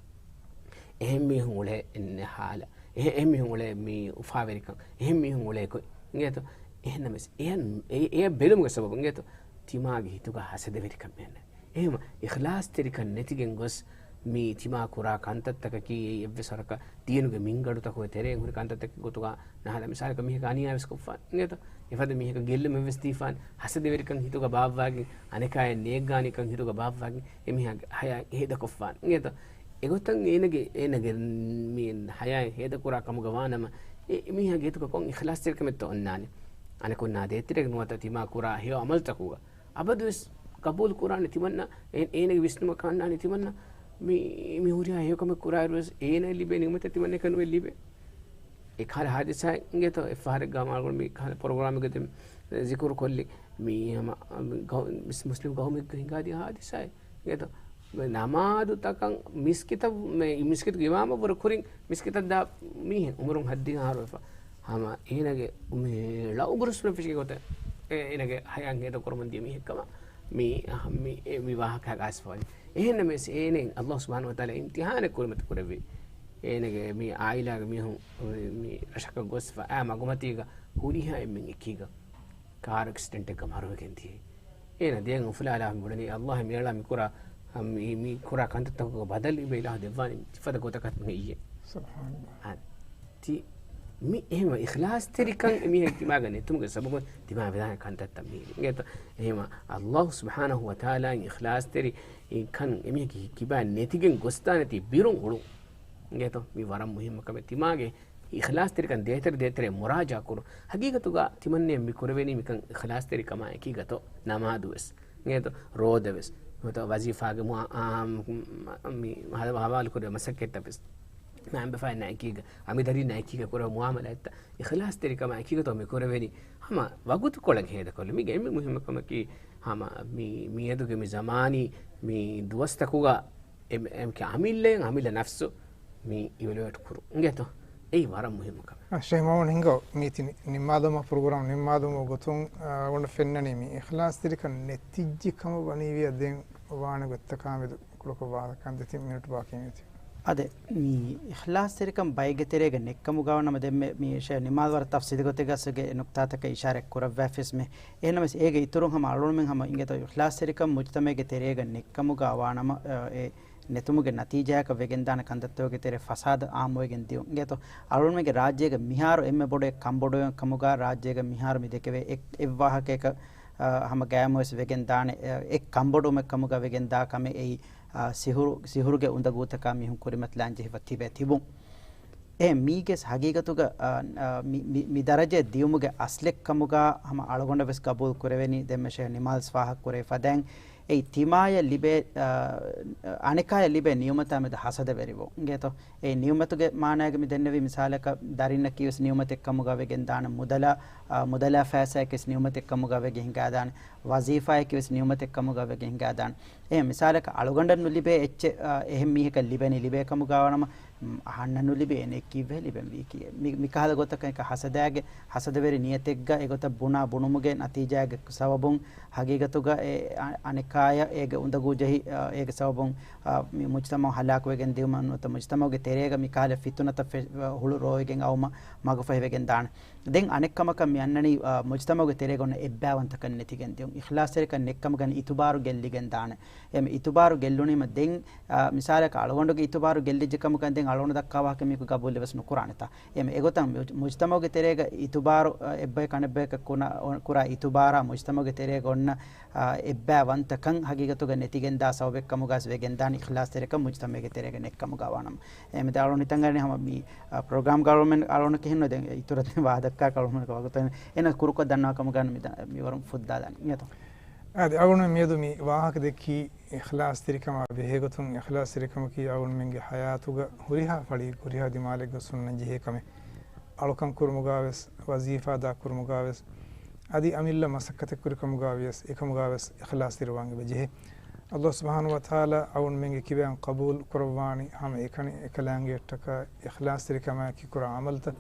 އެހެން މީހުން އުޅޭ އެންމެ ހާލަށް. އެހެ-، އެހެން މީހުން އުޅޭ މި އުފާވެރިކަން. އެހެން މީހުން އުޅޭ ގޮތް. އިނގޭތޯ؟ އެހެންނަމަވެސް އެޔަށް، އެ-، އެޔަށް ބެލުމުގެ ސަބަބުން އިނގޭތޯ؟ ތިމާގެ ހިތުގަ ހަސަދަވެރިކަން މިއަންނަނީ. އެހެންވީމަ އިޚްލާޞްތެރިކަން ނެތިގެން ގޮސް މި ތިމާ ކުރާ ކަންތައްތަކަކީ އެއީ އެއްވެސް ވަރަކަށް ދީނުގެ މިންގަނޑުތަކުގެ ތެރެއިން ހުރި ކަންތައްތަކެއް ގޮތުގަ ނަހަލަ މިސާލަކަށް މީހަކަށް އަނިޔާވެސް ކޮށްފާނެ. އިނގޭތޯ؟ އެފަދަ މީހަކަށް ގެއްލުމެއްވެސް ދީފާނެ. ހަސަދަވެރިކަން ހިތުގަ ބާއްވާގެން، އަނެކާޔަށް ނޭއްގާނިކަން ހިތުގަ ބާއްވާގެން، އެމީހާގެ ހަޔާތް ހޭދަކޮށްފާނެ. އިނގޭތޯ؟ އެގޮތަށް އޭނަގެ، އޭނަގެ މި ހަޔާތް ހޭދަކުރާ ކަމުގަ ވާނަމަ، އެ، އެމީހާގެ ހިތުގަ ކޮން އިޚްލާޞްތެރިކަމެއްތޯ އޮންނާނެ؟ އަނެކުންނާ ދޭތެރޭގަ ނުވަތަ ތިމާ ކުރާ ހެޔޮ އަމަލުތަކުގަ އަބަދުވެސް ގަބޫލު ކުރާނެ ތިމަންނަ އޭ-، އޭނަގެ ވިސްނުމަކަށް އަންނާނެ ތިމަންނަ މި، މި ހުރިހާ ހެޔޮކަމެއް ކުރާއިރުވެސް އޭނައަށް ލިބޭ ނިޢުމަތެއް ތިމަންނައަކަށް ނުވެ ލިބޭ. އެކަހަލަ ހާދިސާއެއް އިނގޭތޯ، އެއްފަހަރެއްގަ މާގުޅު މި ކަހަލަ ޕްރޮގްރާމެއްގަ ދެން ޒިކުރު ކޮށްލި މި ހަމަ ގައު-، މިސް-، މުސްލިމް ގައުމެއްގަ ހިނގާދިޔަ ހާދިސާއެއް އިނގޭތޯ. ނަމާދުތަކަށް މިސްކިތަށް، މި މިސްކިތުގެ އިމާމަށްވުރެ ކުރިން މިސްކިތަށް ދާ މީހެއް އުމުރުން ހައްދިހަ އަހަރު ވެފަ. ހަމަ އޭނަގެ މި ޅައު ބުރުސްފުޅުން ފެށިގެން ގޮތަށް އޭ-، އޭނަގެ ހަޔާތް ހޭދަ ކުރަމުން ދިޔަ މީހެއްކަމަށް މި، މި، އެ، މި ވާހަކަ ހަގާސްފަވަނީ. އެހެންނަމަވެސް އޭނައިން އައްލާހު ސުބްޙާނަހޫ ވަތަޢާލާ އިމްތިޙާނެއް ކުރިމަތި ކުރެއްވި. އޭނަގެ މި އާއިލާގެ މީހުން މި ރަށަކަށް ގޮސްފަ އާ މަގުމަތީގަ ހުރިހާ އެންމެން އެކީގަ ކާރު އެކްސިޑެންޓެއްގަ މަރުވެގެން ދިޔައީ. އޭނަ ދޭން އުފުލާލާ މި ބުނަނީ، އައްލާހު މިއަޅާ މި ކުރާ، މި، މި ކުރާ ކަންތައްތަކުގެ ބަދަލު އިބަ އިލާހު ދެއްވާނީ ތިފަދަ ގޮތަކަށް ހެއްޔޭ؟ ސުބްޙާނައްލާހް. އާ، ތި، މި އެހެން އިޚްލާޞްތެރިކަން އެމީހެއް ތިމާގަ ނެތުމުގެ ސަބަބުން ތިމާ ވެދާނެ ކަންތައްތައް މީ. އިނގޭތޯ؟ އެހެން އައްލާހު ސުބްޙާނަހޫ ވަތަޢާލާއިން އިޚްލާޞްތެރި ކަން އެމީހަކީ ކިބާ ނެތިގެން ގޮސްދާނެތީ ބިރުން އުޅުން. އިނގޭތޯ؟ މި ވަރަށް މުހިއްމު ކަމެއް. ތިމާގެ އިޚްލާޞްތެރިކަން ދޭތެރެ ދޭތެރެ މުރާޖާ ކުރުން. ހަގީގަތުގަ ތިމަންނައަށް މި ކުރެވެނީ މިކަން އިޚްލާޞްތެރިކަމާ އެކީގަތޯ؟ ނަމާދުވެސް. އިނގޭތޯ؟ ރޯދަވެސް. ނުވަތަ ވަޒީފާގެ މު-، އާ، މި ހަވާ-، ހަވާލުކުރެވޭ މަސައްކަތްތައްވެސް. މައިންބަފައިންނާ އެކީގަ، އަނބިދަރީންނާ އެކީގަ ކުރެވޭ މުއާމަލާތްތައް އިޚްލާޞްތެރިކަމާ އެކީގަތޯ މި ކުރެވެނީ؟ ހަމަ ވަގުތުކޮޅެއް ހޭދަކޮށްލި. މީގެ އެންމެ މުހިއްމު ކަމަކީ، ހަމަ މި، މިއަދުގެ މި ޒަމާނީ މި ދުވަސްތަކުގަ އެ-، އެ-، އަމިއްލައިން އަމިއްލަ ނަފްސު މި އިވެލުއޭޓް ކުރުން. އިނގޭތޯ؟ އެއީ ވަރަށް މުހިއްމު ކަމެއް. އަ، ޝޭޚް މައުމޫން ހިނގާ މީތި ނި-، ނިންމާލުމަށް، ޕްރޮގްރާމް ނިންމާލުމުގެ ގޮތުން، އަ، އަޅުގަނޑަށް ފެންނަނީ މި އިޚްލާޞްތެރިކަން ނެތިއްޖެ ކަމަށް ވަނީވިޔާ ދެން ވާނެ ގޮތްތަކާމެދު ކުޑަކޮށް ވާހަކަ ދެތިން މިނެޓް ބާކީ މީތި. އާދެ، މި އިޚްލާޞްތެރިކަން ބައެއްގެ ތެރޭގަ ނެއްކަމުގަވާ ނަމަ، ދެންމެ މި ޝޭޚް ނިމާލް ވަރަށް ތަފްޞީލީ ގޮތެއްގަ އެ ނުކްތާތަކަށް އިޝާރަތް ކުރައްވާފިސްމެ. އެހެންނަމަވެސް އޭގެ އިތުރުން ހަމަ އަޅުގަނޑުމެން ހަމަ އިނގޭތޯ، އިޚްލާޞްތެރިކަން މުޖްތަމަޢުގެ ތެރޭގަ ނެއްކަމުގަވާ ނަމަ، އެ ނެތުމުގެ ނަތީޖާއަކަށް ވެގެންދާނެ ކަންތައްތަކުގެ ތެރޭ ފަސާދަ އާއްމުވެގެން ދިޔުން. އިނގޭތޯ، އަޅުގަނޑުމެންގެ ރާއްޖޭގަ މިހާރު އެންމެ ބޮޑު ކަންބޮޑުވުމެއް ކަމުގަ ރާއްޖޭގަ މިހާރު މި ދެކެވޭ އެއް، އެއް ވާހަކައަކަށް، އަ، ހަމަ ގައިމުވެސް ވެގެންދާނެ، އެ، އެއް ކަންބޮޑުވުމެއް ކަމުގަ ވެގެންދާ ކަމެއް އެއީ، އާ، ސިހުރު، ސިހުރުގެ އުނދަގޫތަކާ މީހުން ކުރިމަތިލާން ޖެހިފަ ތިބޭ ތިބުން. އެ މީގެ ހަގީގަތުގަ، އާ، އާ، މި، މި، މި ދަރަޖައެއް ދިޔުމުގެ އަސްލެއްކަމުގަ ހަމަ އަޅުގަނޑަށް ވެސް ގަބޫލު ކުރެވެނީ، ދެންމެ ޝޭޚް ނިމާލްސް ފާހަގަ ކުރެވި ފަދައިން، އެއީ ތިމާޔަށް ލިބޭ، އާ، އަނެކާޔަށް ލިބޭ ނިޢުމަތާ މެދު ހަސަދަވެރިވުން. އިނގޭތޯ؟ އެ ނިޢުމަތުގެ މާނައިގަ މި ދެންނެވީ މިސާލަކަށް ދަރިންނަކީ ވެސް ނިޢުމަތެއް ކަމުގަ ވެގެން ދާނެ، މުދަލާ، އާ، މުދަލާ ފައިސާއަކީ ވެސް ނިޢުމަތެއް ކަމުގަ ވެގެން ހިނގާ ދާނެ. ވަޒީފާއަކީ ވެސް ނިޢުމަތެއް ކަމުގަ ވެގެން ހިނގާ ދާނެ. އެހެން މިސާލަކަށް އަޅުގަނޑަށް ނުލިބޭ އެއްޗެއް، އާ، އެހެން މީހަކަށް ލިބެނީ ލިބޭ ކަމުގަ ވާނަމަ، މް، އަހަންނަށް ނުލިބޭ އޭނައަށް ކީއްވެ ލިބެންވީކީ. މި، މިކަހަލަ ގޮތަކަށް އެކަ ހަސަދާގެ، ހަސަދަވެރި ނިޔަތެއްގަ އެގޮތަށް ބުނާ ބުނުމުގެ ނަތީޖާގެ ސަބަބުން ހަގީގަތުގަ އެ އަ، އަނެކާޔަށް އޭގެ އުނދަގޫ ޖެހި، އާ، އޭގެ ސަބަބުން، އާ، މި މުޖްތަމަޢު ހަލާކުވެގެން ދިޔުމަށް ނުވަތަ މުޖްތަމަޢުގެ ތެރޭގަ މިކަހަލަ ފިތުނަތައް ފެ، އަ، ހުޅު ރޯވިގެން އައުމަށް މަގުފަހިވެގެން ދާނެ. ދެން އަނެއްކަމަކަށް މި އަންނަނީ، އާ، މުޖްތަމަޢުގެ ތެރޭގަ އޮންނަ އެއްބައިވަންތަކަން ނެތިގެން ދިޔުން. އިޚްލާޞްތެރިކަން ނެތްކަމުގަ އިތުބާރު ގެއްލިގެން ދާނެ. އެ މި އިތުބާރު ގެއްލުނީމަ ދެން، އާ، މިސާލަކަށް އަޅުގަނޑުގެ އިތުބާރު ގެއްލިއްޖެ ކަމުގަ ދެން އަޅުގަނޑު ދައްކާ ވާހަކަ މީހަކު ގަބޫލެއް ވެސް ނުކުރާނެތާ. އެ މި އެގޮތަށް މުޖް، މުޖްތަމަޢުގެ ތެރޭގަ އިތުބާރު، އާ، އެއްބަޔަކު އަނެއްބަޔަކަށް ކުރާ، ކުރާ އިތުބާރާ މުޖްތަމަޢުގެ ތެރޭގަ އޮންނަ، އާ، އެއްބައިވަންތަކަން ހަގީގަތުގަ ނެތިގެންދާ ސަބަބެއްކަމުގަސް ވެގެންދާނެ އިޚްލާޞްތެރިކަން މުޖްތަމަޢުގެ ތެރޭގަ ނެތްކަމުގަ ވާނަމަ. އެ މި ދެ އަޅުގަނޑު ހިތަށް އަރަނީ ހަމަ މި އާ، ޕްރޮގްރާމް ގަޅުމެން އަޅުގަނޑަކީ ހެންނު ދެން އިތުރަށް ދެން ވާހަކަ ދައްކާ އަޅުގަނޑަކަށް ވަގުތު އެން، އެން ކުރުކޮށް ދަންނަވާ ކަމުގަ މި ދަ، މިވަރުން ފުއްދާލާނީ އިނގޭތޯ. އާދެ، އަޅުގަނޑު މިއަދު މި ވާހަކަ ދެއްކީ އިޚްލާޞްތެރިކަމާ ބެހޭގޮތުން. އިޚްލާޞްތެރިކަމަކީ އަޅުގަނޑުމެންގެ ހަޔާތުގަ ހުރިހާ ފަޅި، ހުރިހާ ދިމާލެއްގަ ސުންނަން ޖެހޭ ކަމެއް. އަޅުކަން ކުރުމުގަ ވެސް، ވަޒީފާ އަދާ ކުރުމުގަ ވެސް، އަދި އަމިއްލަ މަސައްކަތެއް ކުރި ކަމުގަ ވިޔަސް، އެކަމުގަ ވެސް އިޚްލާޞްތެރިވާން އެބަ ޖެހޭ. އަﷲ ސުބްޙާނަހޫ ވަތަޢާލާ އަޅުގަނޑުމެންގެ ކިބައިން ޤަބޫލު ކުރައްވާނީ ހަމައެކަނި އެކަލާނގެއަށްޓަކާ އިޚްލާޞްތެރިކަމާއެކީ ކުރާ ޢަމަލުތައް.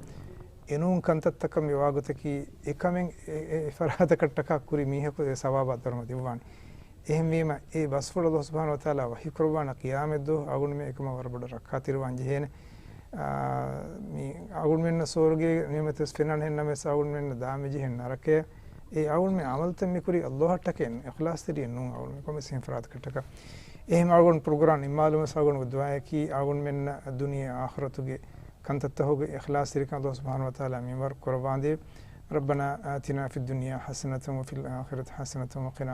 އެނޫން ކަންތައްތަކަށް މިވާގޮތަކީ އެކަމެއް އެ، އެ، އެ ފަރާތަކަށްޓަކާ ކުރި މީހަކު އެ ސަވާބާ ދަރުމަ ދެއްވާނެ. އެހެންވީމަ އެ ބަސްފުޅު އަﷲ ސުބްޙާނަހޫ ވަތަޢާލާ ވަޙީ ކުރައްވާނެ ޤިޔާމަތްދުވަހު އަޅުގަނޑުމެން އެކަމަށް ވަރަށް ބޮޑަށް ރައްކާތެރިވާން ޖެހޭނެ. އާ، މި އަޅުގަނޑުމެންނަށް ސުވަރުގޭގެ ނިޢުމަތްވެސް ފެންނަން ހެންނަމަވެސް އަޅުގަނޑުމެންނަށް ދާން މިޖެހެން ނަރަކަޔަށް. އެ އަޅުގަނޑުމެން ޢަމަލުތައް މިކުރީ އަﷲއަށްޓަކައި އިޚްލާޞްތެރިއެއް ނޫން އަޅުގަނޑުމެން ކޮންމެސް އެހެން ފަރާތަކަށްޓަކާ. އެހެން އަޅުގަނޑު ޕްރޮގްރާމް ނިންމާލުމަށް އަޅުގަނޑުގެ ދުޢާއަކީ އަޅުގަނޑުމެންނަށް ދުނިޔެ އާޚިރަތުގެ ކަންތައްތަކުގެ އިޚްލާޞްތެރިކަން އަﷲ ސުބްޙާނަހޫ ވަތަޢާލާ މިންވަރު ކުރައްވާނދޭވެ. ربنا آتنا في الدنيا حسنة وفي الآخرة حسنة وقنا